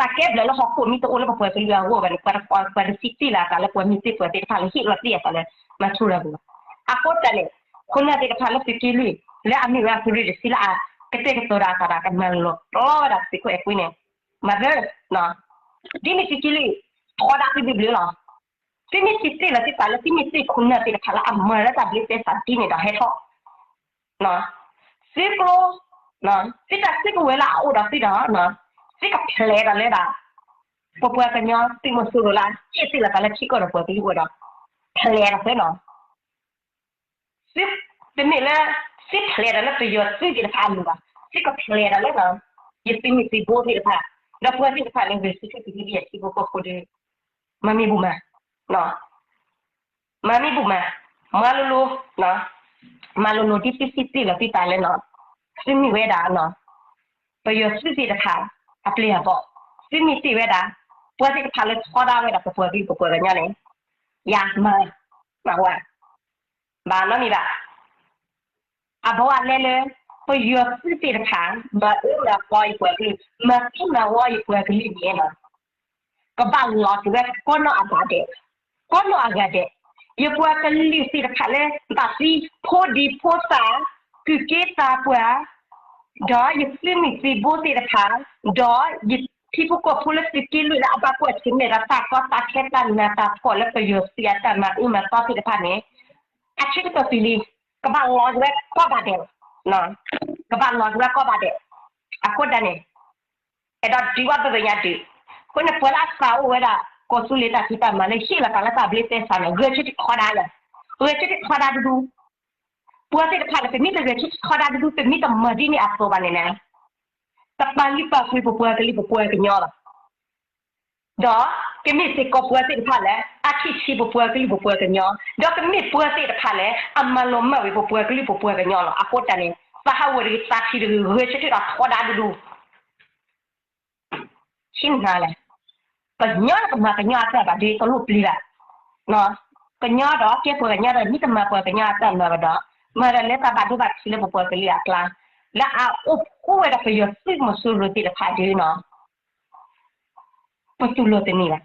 ံကဲဘျုးလၢပပှၤကလုာ်အဂီၢ်လီၤ. ပကသံကလီကလီလၢအတၢ်ကဲဘျုးလၢဟီၣ်ခိၣ်မ့ၢ်တအိၣ်လၢပပှၤကလုာ်အဂီၢ်ဘၣ်န့ၣ် ပှၤတသံတ့ၢ်လၢအသးလၢပှၤမ့ၢ်သ့ပှၤသ့ၣ်တဖၣ်လၢဟ့ၣ်လီၤတ့ၢ်အသးလၢမၤထူရၤပူၤလီၤ. အဃိတၢ်န့ၣ် ခိၣ်နၢ်သ့ၣ်တဖၣ်လၢသုးက့လွံၢ် လၢအမ့ၢ်ဝဲအသုးရ့ၣ်တဆံလၢအကတဲာ်ကတီၤဒီးအသးဒီးကမၤလီၤပျီဝဲဒၣ်သုးခိၣ်အဲၤကွံန့ၣ်, မၤသၢ ဒ်န့ၣ်သုးက့လွံၢ် ထီဒါသုဘျုးဘျုးလီၤ. သုမ့ၢ်သံတ့ၢ်လီၤသုသးလၢသုမ့ၢ်သ့ခိၣ်နၢ်သ့ၣ်တဖၣ်လၢအမၤလၢတၢ်ဘျုးသဲစးဒ်န့ၣ်ဒီးဟဲထီၣ် သုကျိ သုတၢ်စုကဝဲၤလၢအအိၣ်ဒီးသုဒီး သုကဖျဲးဒီးလၢဒၣ် ပပှၤကညီသုးမီၤစိရိၤလၢအစ့ၣ်သ့ၣ်လီၤသးလၢထံကီၢ်ဒီးပှၤကလုာ်အဂီၢ်ဒီး ဖျဲးဒီးသုနီၤ, သုတမ့ၢ်လၢ သုဖျဲးဒီးလၢပယီၤသုးသ့ၣ်တဖၣ်အလိၤဘၣ်, သုကဖျဲးဒီးလၢ ယသုးမုၢ်သံၣ်ဘိသ့ၣ်တဖၣ်, ဒီးပှၤသ့ၣ်တဖၣ်လၢဂဲၤဆၢထၢၣ်ကဟံးလၢယထံဖိကီၢ်ဖိဒီး မၤမ့ၢ်ဘၣ်မး, မၤမ့ၢ်ဘၣ်မး, မၤလိၤလိၤ, မၤလိၤလိၤဒ်သုသံတ့ၢ်လီၤသုသးလၢ သုမ့ၢ်ဝဲဒၣ် ပယီၤသုးသ့ၣ်တဖၣ်အပျဲၢ်အဘီၣ်, သုမ့ၢ်တ့ၢ်ဝဲဒၣ် ပှၤသ့ၣ်တဖၣ်လၢထီဒါဝဲဒၣ်ပပှၤကလုာ်ပပှၤကညီန့ၣ်, ယၤမၤ, မၤဝဲ ဘၣ်နီတမံၤဘၣ်. အဘီအလဲလၢ ပယီၤသုးသ့ၣ်တဖၣ် မၤအၢမၤသီယပှၤကလုာ်, မၤသံမၤဝီယပှၤကလုာ်န့ၣ် ကဘၣ်လီၤက့ၤဝဲကိးနီၢ်အဂၤဒဲး, ကိးနီၢ်အဂၤဒဲး, ယပှၤကလုာ်သ့ၣ်တဖၣ်လၢ ဘၣ်သံဖိဒံဖိသၣ်, ကုၢ်က့သးပှၢ်, ဒီးယသုးမုၢ်သံၣ်ဘိသ့ၣ်တဖၣ်, ဒီးယထံဖိကီၢ်ဖိလၢသုးက့လွံၢ်လၢအဘၣ်ကွၢ်ဆၢၣ်မဲာ်ဒီးတၢ်ကီတၢ်ခဲတၢ်နးတၢ်ဖှီၣ်လၢပယီၤသုးအတၢ်မၤအၢမၤသီသ့ၣ်တဖၣ်န့ၣ်, အဆၢကတီၢ်တုၤလံ, ကဘၣ်လီၤက့ၤဝဲကိးဘၣ်ဒဲး, ကဘၣ်လီၤက့ၤဝဲကိးဘၣ်ဒဲး, အဃိတၢ်န့ၣ် အဲၣ်ဒိးဒုးဘၣ်ပမဲာ်ညါဒုး, အဃိန့ၣ်ပှၤလၢအသးအိၣ်ဝဲဒၣ် ကီၢ်သူလ့ၤတၢ်ဖံးတၢ်မၤလၢဟ့ၣ်လီၤသးလၢတၢ်ဘျုးသဲစးန့ၣ် ဂဲၤဆၢထၢၣ်ထီဒါလီၤ, ဂဲၤဆၢထၢၣ်ထီဒါဒူဒူ, ပှၤသ့ၣ်တဖၣ်န့ၣ် ပမ့ၢ်တဂဲၤဆၢထၢၣ်ထီဒါဒူဒူ ပမ့ၢ်တမၤဒ်န့ၣ်အသိးဘၣ်န့ၣ်န့ၣ်, တပာ်လုၢ်ပာ်ပှ့ၤပပှၤကလုာ်ပပှၤကညီလီၤ. ဒီးကမ့ၢ်စ့ၢ်ကီးပှၤသ့ၣ်တဖၣ်လၢ အထံၣ်ဆံးပပှၤကလုာ်ပပှၤကညီ, ဒီးကမ့ၢ်ပှၤသ့ၣ်တဖၣ်လၢ အမၤလီၤမၢ်ဝဲပပှၤကလုာ်ပပှၤကညီလီၤ. အဃိတၢ်န့ၣ် သးဟးဝဲတဂ့ၤ သးထံၣ်တဂ့ၤ ဂဲၤဆၢထၢၣ်ဒီးထီဒါဒူဒူ ဆ့ၣ်နၤလဲၣ်, ကညီတကမၤကညီအတၢ်ဘၣ်ဒီးတလိၣ်ပျံၤဘၣ်, ကညီဒီးကဲပှၤကညီဒီး မ့ၢ်တမၤပှၤကညီအတၢ်မၤဘၣ်ဒီး, မၤဒီးလၢတၢ်ဘၣ်ဒိဘၣ်ထံးလၢပပှၤကလုာ်အကျါ, လၢအအိၣ်ဖှိၣ်ဝဲဒၣ်ပယီၤသုးမီၤစိရိၤသ့ၣ်တဖၣ်ဒုးနီၤ ပတူၢ်လိာ်တန့ၢ်ဘၣ်.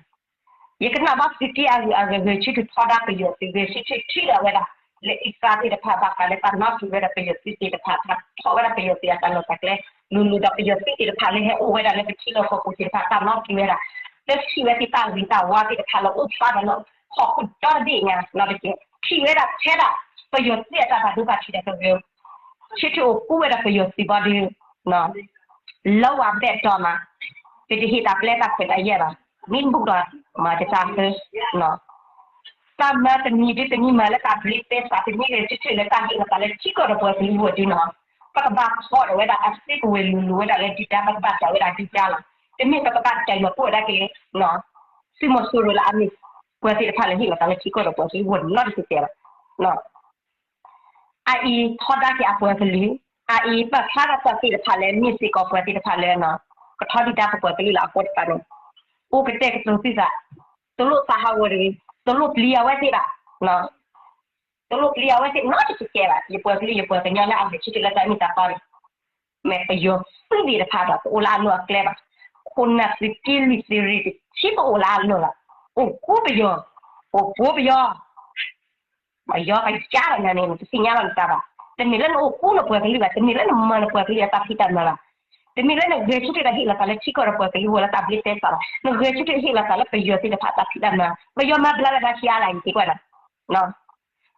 ယကနၣ်ဘၣ်သုးက့အဂုၤအဂၤဂဲၤဆၢထၢၣ်ထီဒါပယီၤသုး ဂဲၤဆၢထၢၣ်ထံၣ်ဒီးဝဲဒၣ် လၢအံသါသ့ၣ်တဖၣ်ဘၣ်ဃးလၢတၢ်နီၣ်ထီၣ်ဝဲဒၣ်ပယီၤသုးသ့ၣ်တဖၣ် တၢ်ထီၣ်ဝဲဒၣ်ပယီၤသုးအတၢ်လီၢ်တၢ်ကျဲ လိၤလိၤဒီးပယီၤသုးသ့ၣ်တဖၣ်လၢဟဲအိၣ်ဝဲဒၣ်လၢပထံလီၢ်ကီၢ်ပူၤသ့ၣ်တဖၣ် တၢ်နီၣ်ထီၣ်ဝဲဒၣ် လၢထံၣ်ဝဲသ့ၣ်တၢ်ဂ့ၤတၢ်ဝါသ့ၣ်တဖၣ်လၢအိၣ်ဖျါဒီးလၢဟီၣ်ခိၣ်ဒီတဘ့ၣ်ညါနီတက့ၢ် ထံၣ်ဝဲဒၣ်ထဲဒၣ် ပယီၤသုးအတၢ်ဘၣ်ဒိဘၣ်ထံးဒီးကဂဲၤ ဆၢထၢၣ်အိၣ်ဃူဝဲဒၣ်ပယီၤသုးဘီဒုး လၢဝဲဘဲၣ်တီမး ပတဟ့ၣ်တၢ်ပျဲတၢ်ခွဲးတၢ်ယာ်ဘၣ် မ့ၢ်ဘူးဒီးမၤတၢ်သၢ တၢ်မၤတမံၤဒုး တမံၤမၤလၢတၢ်ဘျုးသဲစး တမံၤဂဲၤဆၢထၢၣ်လၢတၢ်ဟ့ၣ်လီၤသးလၢထံကီၢ်ဒီးပှၤကလုာ်အဂီၢ်ဒုးနီၤ ပကဘၣ်ဖီၣ်ဒီးဝဲဒၣ်အစုကဝဲၤလိၤလိၤဝဲဒၣ်လၢဒုၣ်ဒါ ပကဘၣ်ဒၣ်ဝဲဒၣ်ဒုၣ်ဒါလီၤ. တမ့ၢ်ပကဘၣ်ဒၣ်ယီၤပိၢ်ဝဲဒၣ်က့ၤ သုးမီၤစိရိၤလၢအမ့ၢ် ပှၤသ့ၣ်တဖၣ်လၢဟ့ၣ်လီၤသးလၢထံကီၢ်ဒီးပှၤကလုာ်အဂီၢ်နီတစဲးဘၣ် အအံၤထီဒါက့ၤအပှၤကလုာ်, အအံၤပာ်ဖျါထီၣ်ပှၤသ့ၣ်တဖၣ်လၢ မ့ၢ်စ့ၢ်ကီးပှၤသ့ၣ်တဖၣ်လၢ ကထီဒုၣ်ဒါပပှၤကလုာ်လၢအဃိတဖၣ်န့ၣ်, အိၣ်ကတဲာ်ကတီၤသုသး, တလိၣ်သးဟးဂီၤတဂ့ၤ, တလိၣ်ပျံၤအဝဲသ့ၣ်ဘၣ်, တလိၣ်ပျံၤအဝဲသ့ၣ်နီတစဲးဘၣ်, ယပှၤကလုာ်ယပှၤကညီလၢအဂဲၤဆၢထၢၣ်လၢတၢ်မ့ၢ်တၢ်တီန့ၣ် မ့ၢ်ပယီၤသုးသ့ၣ်တဖၣ်ဒီး တအိၣ်လၢအလိၤအကျဲဘၣ်, ခိၣ်နၢ်သုးက့လွံၢ်သုးရ့ၣ်တဆံပအိၣ်လၢအလိၤလီၤ, အိၣ်ဃူပယီၤ, အိၣ်ဃူပယီၤ ပယီၤကယါလီၤနၤန့ၣ် နတသ့ၣ်ညါလီၤနသးဘၣ်, တမ့ၢ်လၢနအိၣ်ဃူနပှၤကလုာ်ဘၣ်, တမ့ၢ်လၢနမၤနပှၤကလုာ်အတၢ်ဖံးတၢ်မၤဘၣ်, တမ့ၢ်လၢနဂဲၤဆၢထၢၣ်ဒီးဟ့ၣ်လီၤသးလၢထံကီၢ်ဒီးပှၤကလုာ်အဂီၢ်လၢတၢ်ဘျုးသဲစးဘၣ်, နဂဲၤဆၢထၢၣ်ဟ့ၣ်လီၤသးလၢပယီၤသ့ၣ်တဖၣ်တၢ်ဖံးတၢ်မၤ, ပယီၤမၤဘျါဝဲဒၣ်ဆံးအါလၢအံၤသ့ကွၢ်နၤ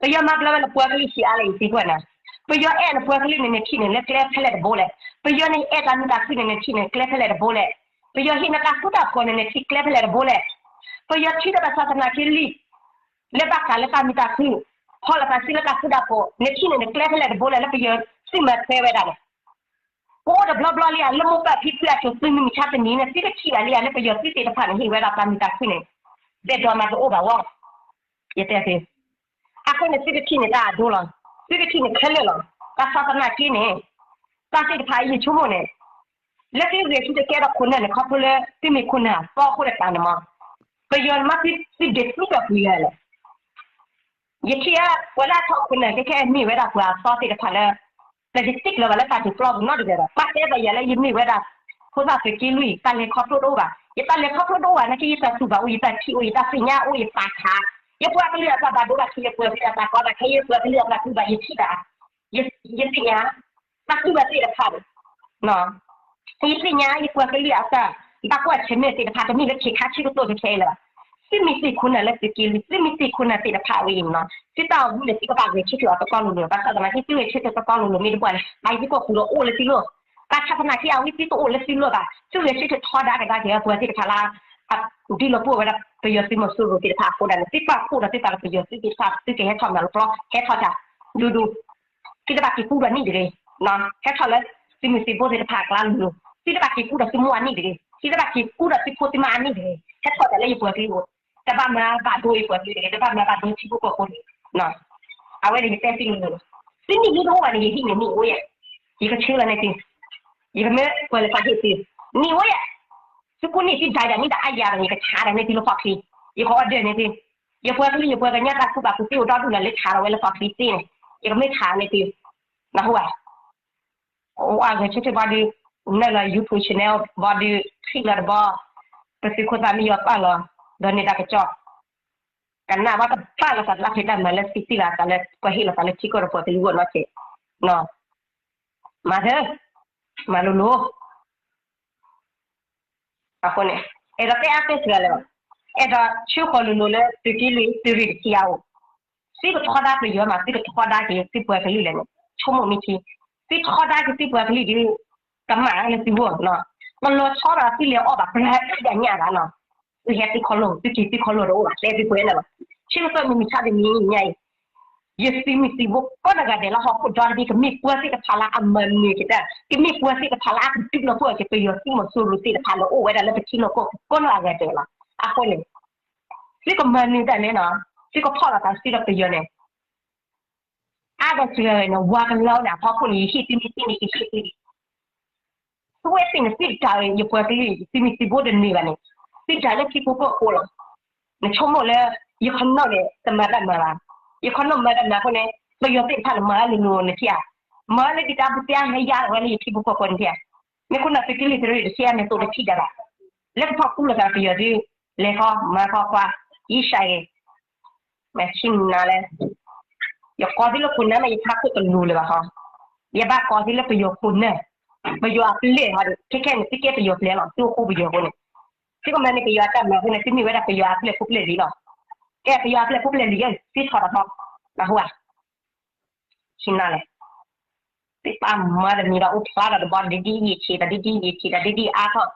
ပယီၤမၤဘျါဝဲလၢပှၤကလုာ်ဆံးအါလၢအံၤသ့ကွၢ်နၤ, ပယီၤအဲၣ်နပှၤကလုာ်န့ၣ် နထံၣ်န့ၣ်လၢကျဲဖဲလဲၣ်တဘိလဲၣ်, ပယီၤန့ၣ်အဲၣ်တၢ်မုာ်တၢ်ခုၣ်န့ၣ် နထံၣ်န့ၣ်ကျဲဖဲလဲၣ်တဘိလဲၣ်, ပယီၤဟ့ၣ်နတၢ်ဃူတၢ်ဖိးန့ၣ် နထံၣ်ကျဲဖဲလဲၣ်တဘိလဲၣ်, ပယီၤထံၣ်ဒီးတၢ်ဆါသနာ်က့လံ, လၢဘၣ်ဃးလၢတၢ်မုာ်တၢ်ခုၣ်, ဖီၣ်လီၤသးစုလၢတၢ်ဃူတၢ်ဖိး, နထံၣ်န့ၣ်နကျဲဖဲလဲၣ်တဘိလဲၣ် လၢပယီၤသုးမၤထွဲဝဲဒၣ်န့ၣ် ပအိၣ်တဘျီဘျီလံဧါ လၢမိၢ်ပၢ်ဖံဖုအစိၤသုးမုၢ်မဆါတနံၤန့ၣ် သုကထံၣ်ဘၣ်လံဧါ လၢပယီၤသုးသ့ၣ်တဖၣ်န့ၣ် ဟ့ၣ်ဝဲဒၣ်တၢ်မုာ်တၢ်ခုၣ်န့ၣ်, ဘဲၣ်ဒိးမးတအိၣ်ဘၣ်ဝဲ, ယတဲသု, အဃိန့ၣ် သုကထံၣ်န့ၣ်တၢ်အဒိလီၤ, သုကထံၣ်န့ၣ်ခဲလၢာ်လီၤ, ဘၣ်ဆၣ်သနာ်က့န့ၣ်, တၢ်သ့ၣ်တဖၣ်အံၤယဆိကမိၣ်န့ၣ်, လၢသုဂဲၤဆၢထၢၣ်ကဲထီၣ်ခိၣ်နၢ်န့ၣ် ခီဖျိလၢသုမ့ၢ်ခိၣ်နၢ်သီအဃိတကးန့ၣ်မး ပယီၤမ့ၢ်သုဒုးသံဒီးပှၤလဲၣ်. ယထံၣ်ဧါ ပှၤလၢအထီၣ်ခိၣ်နၢ်ခဲခဲမ့ၢ်ဝဲဒၣ်ပှၤအသီသ့ၣ်တဖၣ်လၢ တဒုးသံလၢၤဘၣ်လၢတၢ်ဒုးပျီပူၤနီတဂၤဘၣ်. ဘၣ်တဲဘၣ်ယၤလၢယမ့ၢ်ဝဲဒၣ် ဖိသၣ်သုးက့လွံၢ် တၢ်လဲၤခီဖျိတအိၣ်ဘၣ်. ယတၢ်လဲၤခီဖျိတအိၣ်ဘၣ် နာ်က့ယတၢ်တူၢ်ဘၣ်အိၣ် ယတၢ်ထံၣ်အိၣ် ယတၢ်သ့ၣ်ညါအိၣ် ယသးခး ယပှၤကလုာ်အသးဘၣ်ဒိဘၣ်ထံး ယပှၤကလုာ်အသးကီဘၣ်ခဲ ယပှၤကလုာ်အသးတူၢ်ဘၣ် ယထံၣ်ဘၣ် ယသ့ၣ်ညါ တၢ်တူၢ်ဘၣ်သ့ၣ်တဖၣ်န့ၣ် ယသ့ၣ်ညါယပှၤကလုာ်အတၢ် ဘၣ်ကွၢ်ဆၢၣ်မဲာ်သ့ၣ်တဖၣ် တမ့ၢ်လၢခ့ခါဆံကတိၢ်ခဲခဲအံၤလၢၤဘၣ်. သုမ့ၢ်သ့ၣ်ခိၣ်နၢ်လၢသုးက့လွံၢ် သုမ့ၢ်သ့ၣ်ခိၣ်နၢ်သ့ၣ်တဖၣ်ဝဲအံၤန့ၣ် သုတၢ်အိၣ်မူန့ၣ် သုကဘၣ်ဂဲၤဆၢထၢၣ်အီၤတကီၢ်လိၤလိၤ ဘၣ်ဆၣ်သနာ်က့ သုဂဲၤဆၢထၢၣ်တကီၢ်လိၤလိၤမ့ၢ်တဘၣ်န့ၣ် ဘၣ်သကိးပူၤဒီးအိၣ်လၢသုလိၤ ဘၣ်ဆၣ်သနာ်က့ အဝဲသ့ၣ်တအိၣ်လၢသုလိၤဘၣ် သုဂဲၤဆၢထၢၣ်ထီဒါကဒါက့ၤပှၤသ့ၣ်တဖၣ်လၢ ဒ်လီၤပှီၢ်ဝဲဒၣ်ပယီၤသုးမီၤစိရိၤသ့ၣ်တဖၣ်အဃိဒၣ်န့ၣ် သုပာ်ဖှိၣ်ဒီးသုသးလၢပယီၤသုးသ့ၣ်တဖၣ် သုကဟဲထီၣ်မၤလီၤပျီ ဟဲထီၣ်တၢ် ဒူဒူ သုတဘၣ်က့ၤကူဒီးနံၣ်တဂ့ၤ, ဟဲထီၣ်လၢ သုးမုၢ်သံၣ်ဘိသ့ၣ်တဖၣ်အကျါလိၤလိၤ, သုတဘၣ်က့ၤကူဒီးသုမိၢ်အနံၣ်တဂ့ၤ, သုတဘၣ်က့ၤကူဒီးသုဖိသုမါအနံၣ်တဂ့ၤ, ဟဲထီၣ်တၢ်လၢယပှၤကလုာ်အဂီၢ်, တဘၣ်မၤဘၣ်ဒိယပှၤကလုာ်တဂ့ၤ, တဘၣ်မၤဘၣ်ဒိထံဖိကီၢ်ဖိတဂ့ၤ, အဝဲန့ၣ်ယတဲသုလိၤလိၤလီၤ. သုနံၣ်လံတအိၣ်ဘၣ်န့ၣ် ယဟံးန့ၢ်နံၣ်အိၣ်ယဲၢ်, ယကဆၢလီၤန့ၢ်သု, ယကမၢပှၤလဲၤသးဟ့ၣ်သု, နံၣ်အိၣ်ယဲၢ်, သုကိးနံၣ်သုဒံးဒၣ်န့ၣ်ဒီးအါယၤဒီး ယကဆါဒီးန့ၢ်သုလၢဖီၣ်ချံ, ယကorderန့ၢ်သု ယပှၤကလုာ်ယပှၤကညီတၢ်ကူၣ်ဘၣ်ကူၣ်သ့အိၣ်ဒီဒူၣ်လီၤ လၢဆါဒီးဝဲလၢဖီၣ်ချံသ့န့ၣ်, ယကမ့ၢ်ဆါန့ၢ်သု, နၢ်ဟူဧါ, အိၣ်အဂဲၤဆၢထၢၣ်ဘီဒုး, နၢ်လၢ YouTube channel ဘီဒုး ထံၣ်လၢတဘီ, ပသုးခိၣ်သၣ်မံယီၤပာ်လီၤ, ဒီးန့ၢ်တၢ်ကစီၣ်, ကနၣ်ဘၣ်တဘၣ်လီၤသးလၢဖံးတၢ်မၤလၢသံသ့ၣ်လီၤသးလၢ ပှၤဟ့ၣ်လီၤသးလၢထံကီၢ်ဒီးပှၤကလုာ်အဂီၢ်နီတစဲး, မၤသၢ, မၤလိၤလိၤ အဃိန့ၣ် အဲၣ်ဒိးတဲအါတဲစှၤလၢၤဘၣ်, အဲၣ်ဒိးဆၢဃီၤလိၤလိၤလၢသုးက့လွံၢ်သုးရ့ၣ်တဆံအအိၣ်, သုကထီဒါပယီၤမး သုကထီဒါက့ၤသုပှၤကလုာ်လဲၣ်န့ၣ်, ဆိကမိၣ်မ့ၢ်ထံ, သုထီဒါက့ၤသုပှၤကလုာ်ဒီး ကမၣ်လၢသုဂီၢ်, တလီၤဆီဒီးသုလဲၤအီၣ်ဘၣ် ပှၤတဒၣ်ညၣ်ဘၣ်နီၤ, သုဟဲသုခီလိာ် သုက့ၤသုခီလိာ်တအိၣ်ဘၣ် တဲသုပှဲၤန့ၣ်လီၤ, ဆၢကတီၢ်မုၢ်မဆါတနံၤညါအံၤ ယသုးမုၢ်သံၣ်ဘိကိးနီၢ်ဂၤဒဲးလၢဟီၣ်ခိၣ်ဒီတဘ့ၣ် ကမ့ၢ်ပှၤသ့ၣ်တဖၣ်လၢအမၤနၢၤက့ၤတၢ်, ကမ့ၢ်ပှၤသ့ၣ်တဖၣ်လၢအကဒုးလီၤပှီၢ်က့ၤပယီၤသုးမီၤစိရိၤသ့ၣ်တဖၣ်လၢအိၣ်ဝဲဒၣ်လၢပထံလီၢ်ကီၢ်ပူၤကိးနီၢ်ဂၤဒဲးလီၤ. အဃိန့ၣ် သုကမၤနၢၤတၢ်န့ၣ်နီၤ, သုကဖီၣ်လိာ်သးစုဒီးပယီၤန့ၣ် အါဒီးစှၤဂၤန့ၣ် ဝၤကလီန့ၣ် အဖီခိၣ်န့ၣ် ယဟ့ၣ်သုမ့ၢ်သ့န့ၣ် ယဟ့ၣ်သု သုဝဲသ့ၣ်န့ၣ် သုဒၣ်ယပှၤကလုာ် သုးမုၢ်သံၣ်ဘိတန့ၢ်ဘၣ်န့ၣ်, သုဒၣ်လၢထံဖိကီၢ်ဖိလီၤ. နဆိကမိၣ်လၢ ယခီနီၣ်န့ၣ် တမၤတၢ်မၤဘၣ်, ယခီနီၣ်မၤတၢ်မၤအဃိန့ၣ် ပယီၤသ့ၣ်တဖၣ်န့ၣ် မၤလၢလိၤလိၤနထံၣ်ဧါ, မၤလၢဒုၣ်ဒါပူၤတဲဟဲယါလီၤဝဲလၢယထံဖိကီၢ်ဖိနထံၣ်ဧါ, မ့ၢ်ခိၣ်နၢ်သုးက့လွံၢ်သုးရ့ၣ်တဆံအါန့ၣ် သိးတထံၣ်ဒၣ်ဘၣ်, လၢကဖီၣ်ကူလီၤသးပယီၤဒုး လဲၤခီမၤခီခွါ, ယံၣ်ရှါဂ့ၤ မ့ၢ်ဆံနၤလဲၣ်, ယကိးသုလၢခိၣ်နၢ်မ့ၢ်ယထးခိၣ်တလိၤလၢၤဘၣ်ဟီ, ယဘၣ်ကိးသုလၢပယီၤခိၣ်နၢ်, ပယီၤအပျဲၢ်ဟီဒီး ခဲခဲန့ၣ် သုကဲပယီၤပျဲၢ်လီၤ သုအိၣ်ဃူပယီၤအဃိန့ၣ်, သုကမၤန့ၢ်ပယီၤအတၢ်မၤအဃိန့ၣ် သုမ့ၢ်ဝဲဒၣ်ပယီၤအပျဲၢ်ဖိပျဲၢ်လံၤလီၤ, ကဲပယီၤအပျဲၢ်ဖိပျဲၢ်လံၤ သုထီၣ်တထီ, နၢ်ဟူဧါ ဆံနၤလဲၣ်, သုပာ်မၤတမံၤဒီးအိၣ်ဖျါဒီးတဘီ ဒ်ဒ်ယံာ်ထံးဒီး ဒ်ဒ်ယံာ်ထံးဒီး ဒ်ဒ်အါထီၣ်,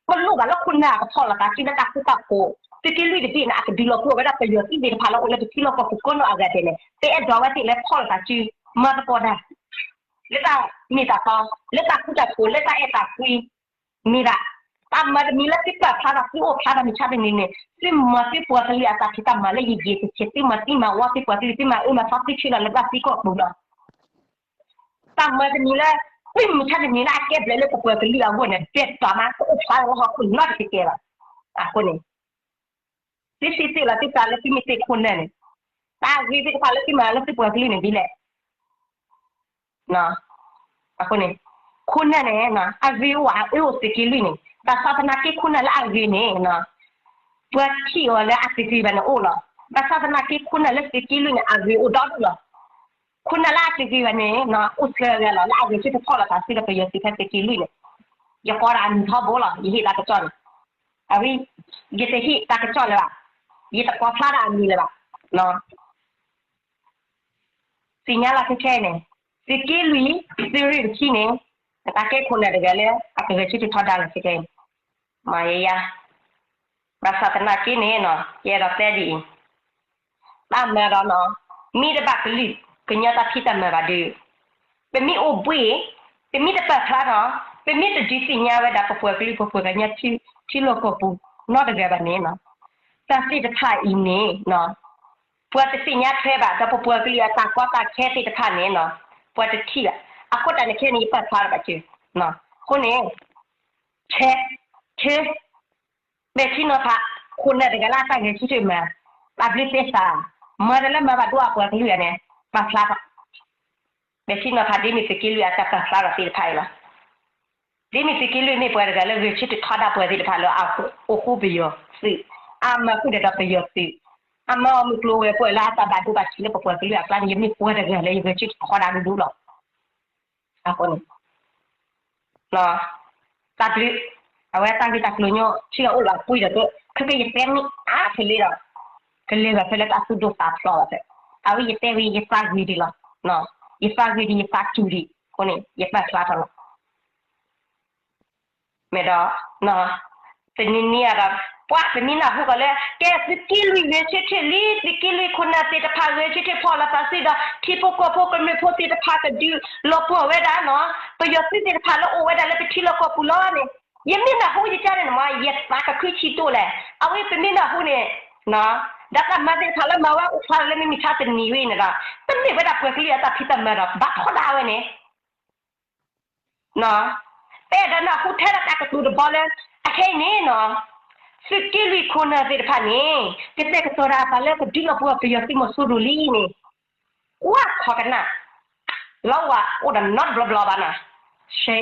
ပလိၣ်ဘၣ်လၢခိၣ်နၢ်အကဖီၣ်လိာ်သးစုလၢတၢ်ဃူတၢ်ဖိး, သုးက့လွံၢ်တဘ့ၣ်န့ၣ် အကဒုးလီၤပှီၢ်ဝဲဒၣ်ပယီၤသုးသ့ၣ်တဖၣ်လၢအိၣ်လၢပထံလီၢ်ကီၢ်ပူၤကိးနီၢ်အဂၤဒဲးန့ၣ် ပအဲၣ်ဒိးဝဲသ့ၣ်လၢဖီၣ်လိာ်သးစု, မၤသကိးတၢ်, လၢတၢ်မ့ၢ်တၢ်တီ, လၢတၢ်ဃူတၢ်ဖိး, လၢတၢ်အဲၣ်တၢ်ကွံ မ့ၢ်ဒၣ်, တၢ်မၤတမံၤလၢသုပာ်ဖျါထီၣ်သုအိၣ်ဖျါထီၣ်မုၢ်ဆါတနံၤန့ၣ် သုမၤသုပှၤကလုာ်အတၢ်ဖံးတၢ်မၤလၢယယံာ်တဆံး သုမၤသံမၤဝီသုပှၤကလုာ် သုမၤအၢမၤသီသုဆၢလီၤလၢတၢ်သံကီၢ်ပူၤလီၤ. တၢ်မၤတမံၤလၢ သုမုၢ်ဆါတနံၤလၢအကဲဘျုးလၢပပှၤကလုာ်အဂီၢ်န့ၣ် ဘဲၣ်တီမး တအိၣ်ဖျါလၢဟီၣ်ခိၣ်နီတကဲကဲဘၣ်. အဃိန့ၣ် သုသ့ၣ်လီၤသုသးလၢသုမ့ၢ်သ့ၣ်ခိၣ်နၢ်န့ၣ် တၢ်ဂ့ၢ်သ့ၣ်တဖၣ်လၢသုမၤလၢသုပှၤကလုာ်န့ၣ်ဒ်လဲၣ် အဃိန့ၣ် ခိၣ်နၢ်န့ၣ် အဂ့ၤအိၣ်အအၢအိၣ်သုးက့လွံၢ်န့ၣ် ဘၣ်ဆၣ်သနာ်က့ခိၣ်နၢ်လၢအဂ့ၤန့ၣ် ပှၤထံၣ်အီၤလၢအတဂ့ၤဘၣ်န့ၣ်အိၣ်လီၤ. ဘၣ်ဆၣ်သနာ်က့ခိၣ်နၢ်လၢသုးက့လွံၢ်န့ၣ် အဂ့ၤအိၣ်ဒီဒူၣ်လီၤ. ခိၣ်နၢ်လၢအတဂ့ၤဘၣ်န့ၣ် အိၣ်ဆၢဂၤလီၤ လၢအဂ့ၤဆၢထၢၣ်ဖီၣ်လိာ်သးစုဒီးပယီၤသုးဖဲသုးက့လွံၢ်န့ၣ် ယကိးဒၣ်အမံၤထီဘိလီၤ ယဟ့ၣ်တၢ်ကစီၣ်န့ၣ် အဝဲ ယတဟ့ၣ်တၢ်ကစီၣ်လၢၤဘၣ် ယတကိးဖျါဒၣ်အမံၤလၢၤဘၣ် သ့ၣ်ညါလၢခဲခဲအံၤန့ၣ် သုးက့လွံၢ် သုးရ့ၣ်တဆံန့ၣ် အတၢ်ကဲခိၣ်နၢ်တဂၤလၢ အကဂဲၤဆၢထၢၣ်ထီဒါလၢခဲခဲအံၤန့ၣ် မၤယဲယါ ဘၣ်ဆၣ်သနာ်က့န့ၣ် ယအဲၣ်ဒိးတဲဒ်အံၤ တၢ်မၤဒီးနီၤ မ့ၢ်တဘၣ်ကလုာ်ကညီတၢ်ဖံးတၢ်မၤဘၣ်ဒီး ပမ့ၢ်အိၣ်ဘှ့ၣ် ပမ့ၢ်တပာ်ဖျါထီၣ် ပမ့ၢ်တဒုးသ့ၣ်ညါဝဲဒၣ်ပပှၤကလုာ်ပပှၤကညီထံလီၢ်ကီၢ်ပူၤနီတဂၤဘၣ်န့ၣ် တၢ်သ့ၣ်တဖၣ်အံၤန့ၣ် ပှၤတသ့ၣ်ညါထွဲဘၣ် ဒီးပပှၤကလုာ်အတၢ်ကီတၢ်ခဲသ့ၣ်တဖၣ်န့ၣ် ပှၤတထံၣ်ဘၣ်. အဃိတၢ်န့ၣ်ခဲန့ၣ် ယပာ်ဖျါထီၣ်ဘၣ်က့ၤ အဃိန့ၣ် ဆဲး ဆဲး မဲာ်ထံနီၤဖး ခိၣ်နၢ်တဂၤလၢအတၢ်ဂဲၤဆၢထၢၣ်မၤ တၢ်ဘျုးသဲစး မၤတၢ်လၢမၤဘၣ်ဒိအပှၤကလုာ်အံၤန့ၣ် ပာ်ဖျါထီၣ် ပထံၣ်နီၤဖးဒ်မ့ၢ်သုးက့လွံၢ်အတၢ်ပာ်ဖျါထီၣ်သ့ၣ်တဖၣ်အံၤလီၤ. ဒ်မ့ၢ်သုးက့လွံၢ်မ့ၢ်ပှၤတဂၤလၢဂဲၤဆၢထၢၣ်ထီဒါပှၤသ့ၣ်တဖၣ်လၢအအိၣ်ဃူပယီၤသုး, အမၤဃုာ်ဒီးပယီၤသုး, အမၤအီၣ်မုၢ်ကျိၤဝဲၤကွာ်လၢအတၢ်ဘၣ်ဒိဘၣ်ထံးလၢပပှၤကလုာ်အကျါန့ၣ် ယမ့ၢ်ပှၤတဂၤလၢယဂဲၤဆၢထၢၣ်ထီဒါဒူဒူလီၤ. အဃိန့ၣ် တၢ်ဘျုး, အဝဲတၢ်ဂ့ၢ်တၢ်ကျိၤညီ ထံၣ်အအိၣ်လီၤအပှံၢ်ဒီး ခဲကယတဲမ့ၢ်အါဖဲလဲၣ်ဒီး ကလဲၤဘၣ်ဖဲလၢတၢ်သူၣ်ဒိၣ်သးဖျိးဘၣ်ဖဲ, အဝဲယတဲဝဲယသးဂ့ၤဒံးလီၤ. ယသးဂ့ၤဒံး ယသးစူၤဒံးအဃိန့ၣ် ယပာ်ဖျါထီၣ်လီၤ. မ့ၢ်ဒီး တနံၤနံၤအံၤဒီး ပှၤပမ့ၢ်နၢ်ဟူကီးလၢ ကဲသုးက့လွံၢ်ဂဲၤဆၢထၢၣ်လံ, သုးက့လွံၢ်ခိၣ်နၢ်သ့ၣ်တဖၣ် ဂဲၤဆၢထၢၣ်ဖီၣ်လိာ်သးစုဒီး ထံဖိကီၢ်ဖိကမျၢၢ်ဖိသ့ၣ်တဖၣ်ကဒုးလီၤပှီၢ်ဝဲဒၣ်နီၤ, ပယီၤသုးသ့ၣ်တဖၣ်လၢအိၣ်ဝဲဒၣ်လၢပထံလီၢ်ကီၢ်ပူၤလီၤန့ၣ်, ယမ့ၢ်နၢ်ဟူယကန့ၣ်မး ယသးကခုဆံးဒိၣ်လဲၣ်. အဝဲပမ့ၢ်နၢ်ဟူန့ၣ် ဒီးတၢ်မၤသ့ၣ်တဖၣ်လၢမၤဝဲအိၣ်ဖျါလၢမုၢ်မဆါတနံၤဝဲအံၤန့ၣ်ဒီး တမ့ၢ်ဝဲဒၣ်ပှၤကလုာ်အတၢ်ဖံးတၢ်မၤဒီး ဘၣ်ထီဒါဝဲန့ၣ် ပအဲၣ်ဒိးနၢ်ဟူထဲဒၣ်တၢ်ကတိၤတဘီလၢ အခဲအံၤန့ၣ်နီၤ, သုးက့လွံၢ်ခိၣ်နၢ်သ့ၣ်တဖၣ်န့ၣ် ကတဲာ်ကတီၤတၢ်အသးလၢကဒုးလီၤပှီၢ်ပယီၤသုးမီၤစိရိၤလံန့ၣ်, ကွၢ်ခီကနၣ်, လီၤဝဲအိၣ်ဒီးနီတဘျီဘျီဘၣ်နီၤ, ရှဲ, ခီ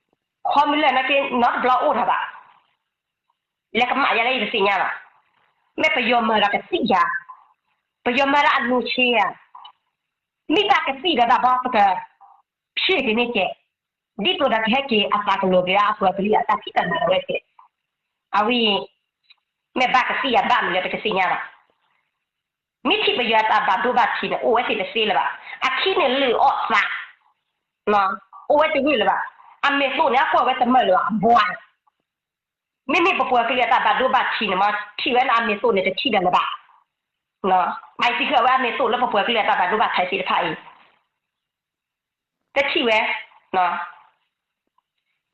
မုၢ်လၢ်နာ်က့ နီတဘျီအိၣ်ထီၣ်ဘၣ်, လဲၤကမၣ်ယၤလၢယတသ့ၣ်ညါဘၣ်, မ့ၢ်ပယီၤမၤဒီးကသံၣ်ယၤ, ပယီၤမၤဒီးအလိၤဆ့ယၤ မ့ၢ်တၢ်ကသံၣ်ဒီးတၢ်ဘီ ပကဖျ့က့ၤန့ၢ်ကဲး, ဒ်သိးဒီးကဟဲက့ၤအသးကလီၤက့ၤအပှၤကလုာ်အတၢ်ဖံးတၢ်မၤဝဲကဲး, အဝဲအံၤ မ့ၢ်ဘၣ်ကသံၣ်ယၤဘၣ်မနုၤလဲၣ် ပတသ့ၣ်ညါဘၣ်. မ့ၢ်ထံၣ်ပယီၤအတၢ်ဘၣ်ဒိဘၣ်ထံးန့ၣ် အိၣ်ဝဲသ့ၣ်တသ့လၢၤဘၣ်, အခံန့ၣ်လုၢ်အီၣ်သး, အိၣ်ဝဲတဂ့ၤလၢၤဘၣ်, အမဲာ်သိၣ်န့ၣ် အကွၢ်ဝဲတမၢလၢၤဘၣ်, ဘှါ မ့မ့ၢ်ပပှၤကလုာ်အတၢ်ဘၣ်ဒိဘၣ်ထံးန့ၣ်မး ထံၣ်ဝဲလၢအမဲာ်သိၣ်န့ၣ် တထံၣ်ဒီးလၢၤဘၣ်, အံၤသံဃာ်ဝဲအမဲာ်သိၣ်လၢပပှၤကလုာ်အတၢ်ဘၣ်ဒိဘၣ်ထံးသ့ၣ်တဖၣ်အံၤ တထံၣ်ဝဲ,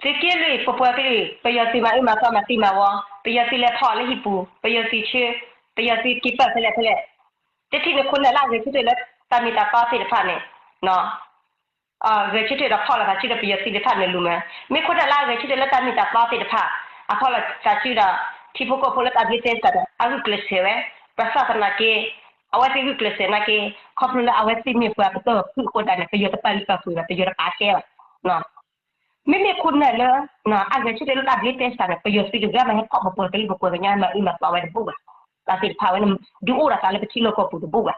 သုးက့လွံၢ်ပပှၤကလုာ် ပယီၤသုးမၤအၢမၤသီမၤသံမၤဝီ, ပယီၤသုးလဲၤဖီၣ်လၢဟံၣ်ပူၤ, ပယီၤသုးဆှၢ, ပယီၤသုးက့ၤပာ်ဖဲလဲၣ်ဖဲလဲၣ်, တထံၣ်န့ၣ်ခိၣ်နၢ်လၢအဂဲၤဆၢထၢၣ်လၢတၢ်မ့ၢ်တၢ်တီသ့ၣ်တဖၣ်န့ၣ် ဂဲၤဆၢထၢၣ်ဒီးဖီၣ်လိာ်သးစုဒီးပယီၤသုးသ့ၣ်တဖၣ်န့ၣ်လူၤမး, မ့ၢ်ခိၣ်နၢ်လၢအဂဲၤဆၢထၢၣ်လၢတၢ်မ့ၢ်တၢ်တီသ့ၣ်တဖၣ် အဖီၣ်လိာ်သးစုဒီး ထံဖိကီၢ်ဖိလၢတၢ်ဘျုးသဲစးဒီး အဂုာ်ကျဲးစၢးဝဲ, ဘၣ်ဆၣ်သနာ်က့ အဝဲသ့ၣ်ဂုာ်ကျဲးစၢးနာ်က့ ခီဖျိလၢအဝဲသ့ၣ်မ့ၢ်ပှၤပတီၢ်ဖုၣ်အဃိသတးန့ၣ် ပယီၤတပာ်လုၢ်ပာ်ပှ့ၤဘၣ် ပယီၤတပာ်ကဲဘၣ်, မ့မ့ၢ်ခိၣ်နၢ်လၢ အဂဲၤဆၢထၢၣ်လၢတၢ်ဘျုးသဲစးန့ၣ် ပယီၤသုးတဂၤမးဟဲဖီၣ်ပပှၤကလုာ်ပပှၤကညီမၤအၢမၤသီဝဲတဘူၣ်ဘၣ်, တၢ်သ့ၣ်တဖၣ်ဝဲန့ၣ် ဒုးအိၣ်ဒီးသးလၢပထံလီၢ်ကီၢ်ပူၤတဘူၣ်ဘၣ်,